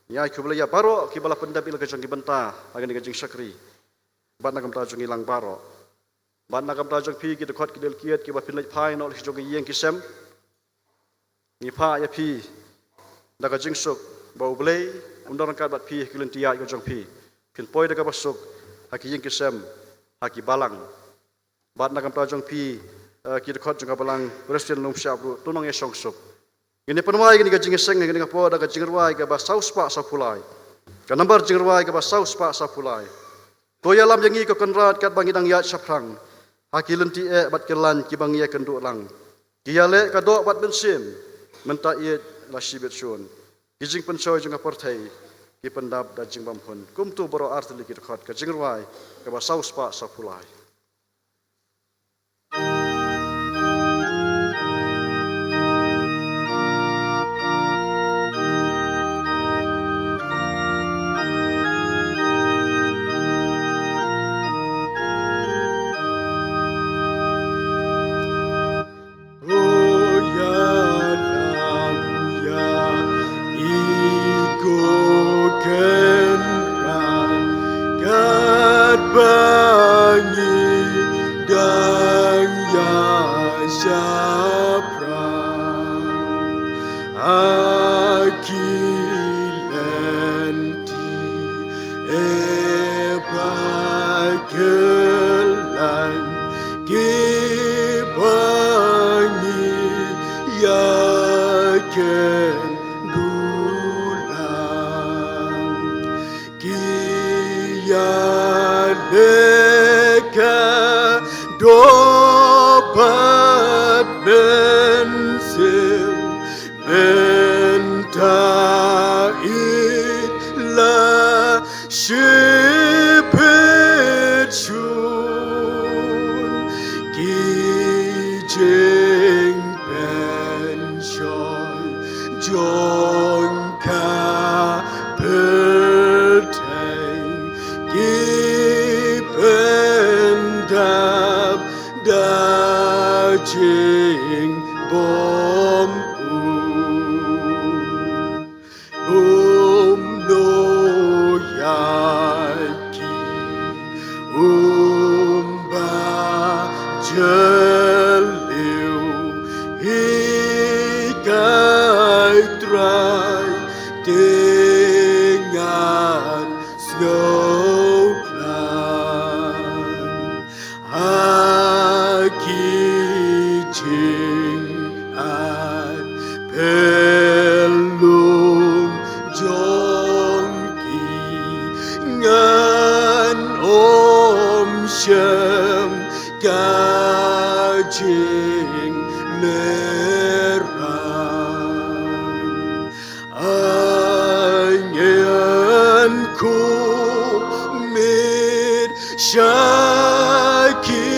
ngi ai khublei ïa baroh kiba la pyndep ïa la ka jong ki bynta ha kane ka jingshakri. Bad na ka bynta jong ngi lang baroh, bad na ka bynta jong phi ki dkhot ki delegates kiba phin leit phai noh la ki jong ki ïing ki sem, ngi phah ïa phi da ka jingsuk ba U Blei un don ryngkat bad phi ha ki lynti ïaid ka jong phi. Phin poi da kaba suk ha ki ïing ki sem, ha ki balang. Bad na ka bynta jong phi, eh, ki dkhot jong ka Balang Presbyterian Lumshyiap ruh, to nang ïa shong suk. Ngin ïa pynwai kane ka jingïaseng ha kane ka por da ka jingrwai kaba saw spah saw phew lai. Ka nambar jingrwai kaba saw spah saw phew lai. To ïalam ïa ngi ko Kynrad katba ngi dang ïaid shaphrang ha ki lynti eh bad ki lain kiba ngi ïakynduh lang. Ki ïaleh ka doh bad mynsiem, mynta ïeit la shibit shun. Ki jingpynshoi jong ka pyrthei ki pyndap da jingbymhun. Kumto baroh ar tylli ki dkhot ka jingrwai kaba saw spah saw phew lai. Ïa i ko Kynrad katba ngi dang ïaid shaphrang ha ki lynti eh bad ki lain kiba ngi ïakynduh Jing bom u bom no ya ki um ba jeliu hi kai trai tingan sngewkhlaiñ. Ha ki jingad pynlong jong ki ngan ym shem ka jinglehrain. Ai ngan kumne sha ki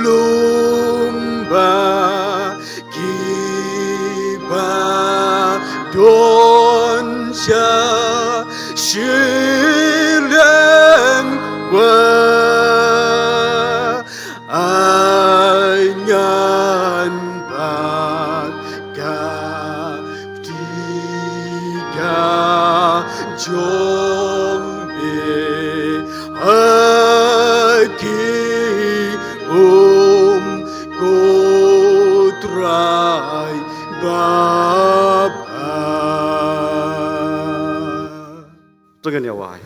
lum ba ki ba don sha shiliang wa. Ai ngan bat ka tiga jong me ha ki um ko Trai baba. To ngin ïa wai.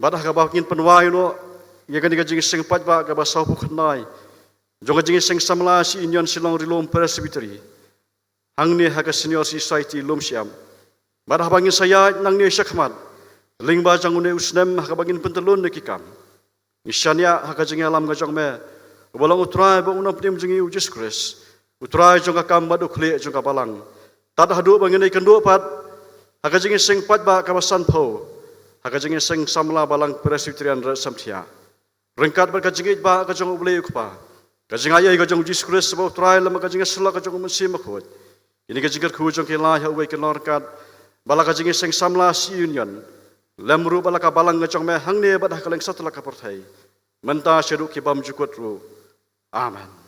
Bad ha kaba ngin pynwai noh ïa kane ka jingïaseng paidbah kaba sawphew khyndai jong ka jingïaseng samla sha Union Shillong Ri-lum Presbytery hangne ha ka Senior Society Lumshyiap. Bad haba ngin sa ïaid nangne shakhmat lyngba jong une u snem ha kaba ngin pyntyllun ïa ki kam, ngi shaniah ha ka jingïalam ka jong me uba long u Trai bad u Nongpynim jong ngi u Jisu Khrist, u Trai jong ka kam bad u khlieh jong ka balang. Tad haduh ba ngin ïakynduh pat ha ka jingïaseng paidbah kaba sanphew ha ka jingïaseng samla Balang Presbyterian Raisamthiah, ryngkat bad ka jingïeit ba ka jong U Blei U Kpa, ka jingaiei ka jong U Jisu Khrist uba u Trai, lem bad ka jingïasyllok ka jong U Mynsiem Bakhuid, kine ki jingkyrkhu jong ki la ïa uwei ki nongryngkat ba la ka jingïaseng samla sha Union, lem ruh ba la ka balang ka jong me hangne bad ha kylleng satlak ka pyrthei, mynta shaduh ki bymjukut ruh. Amen.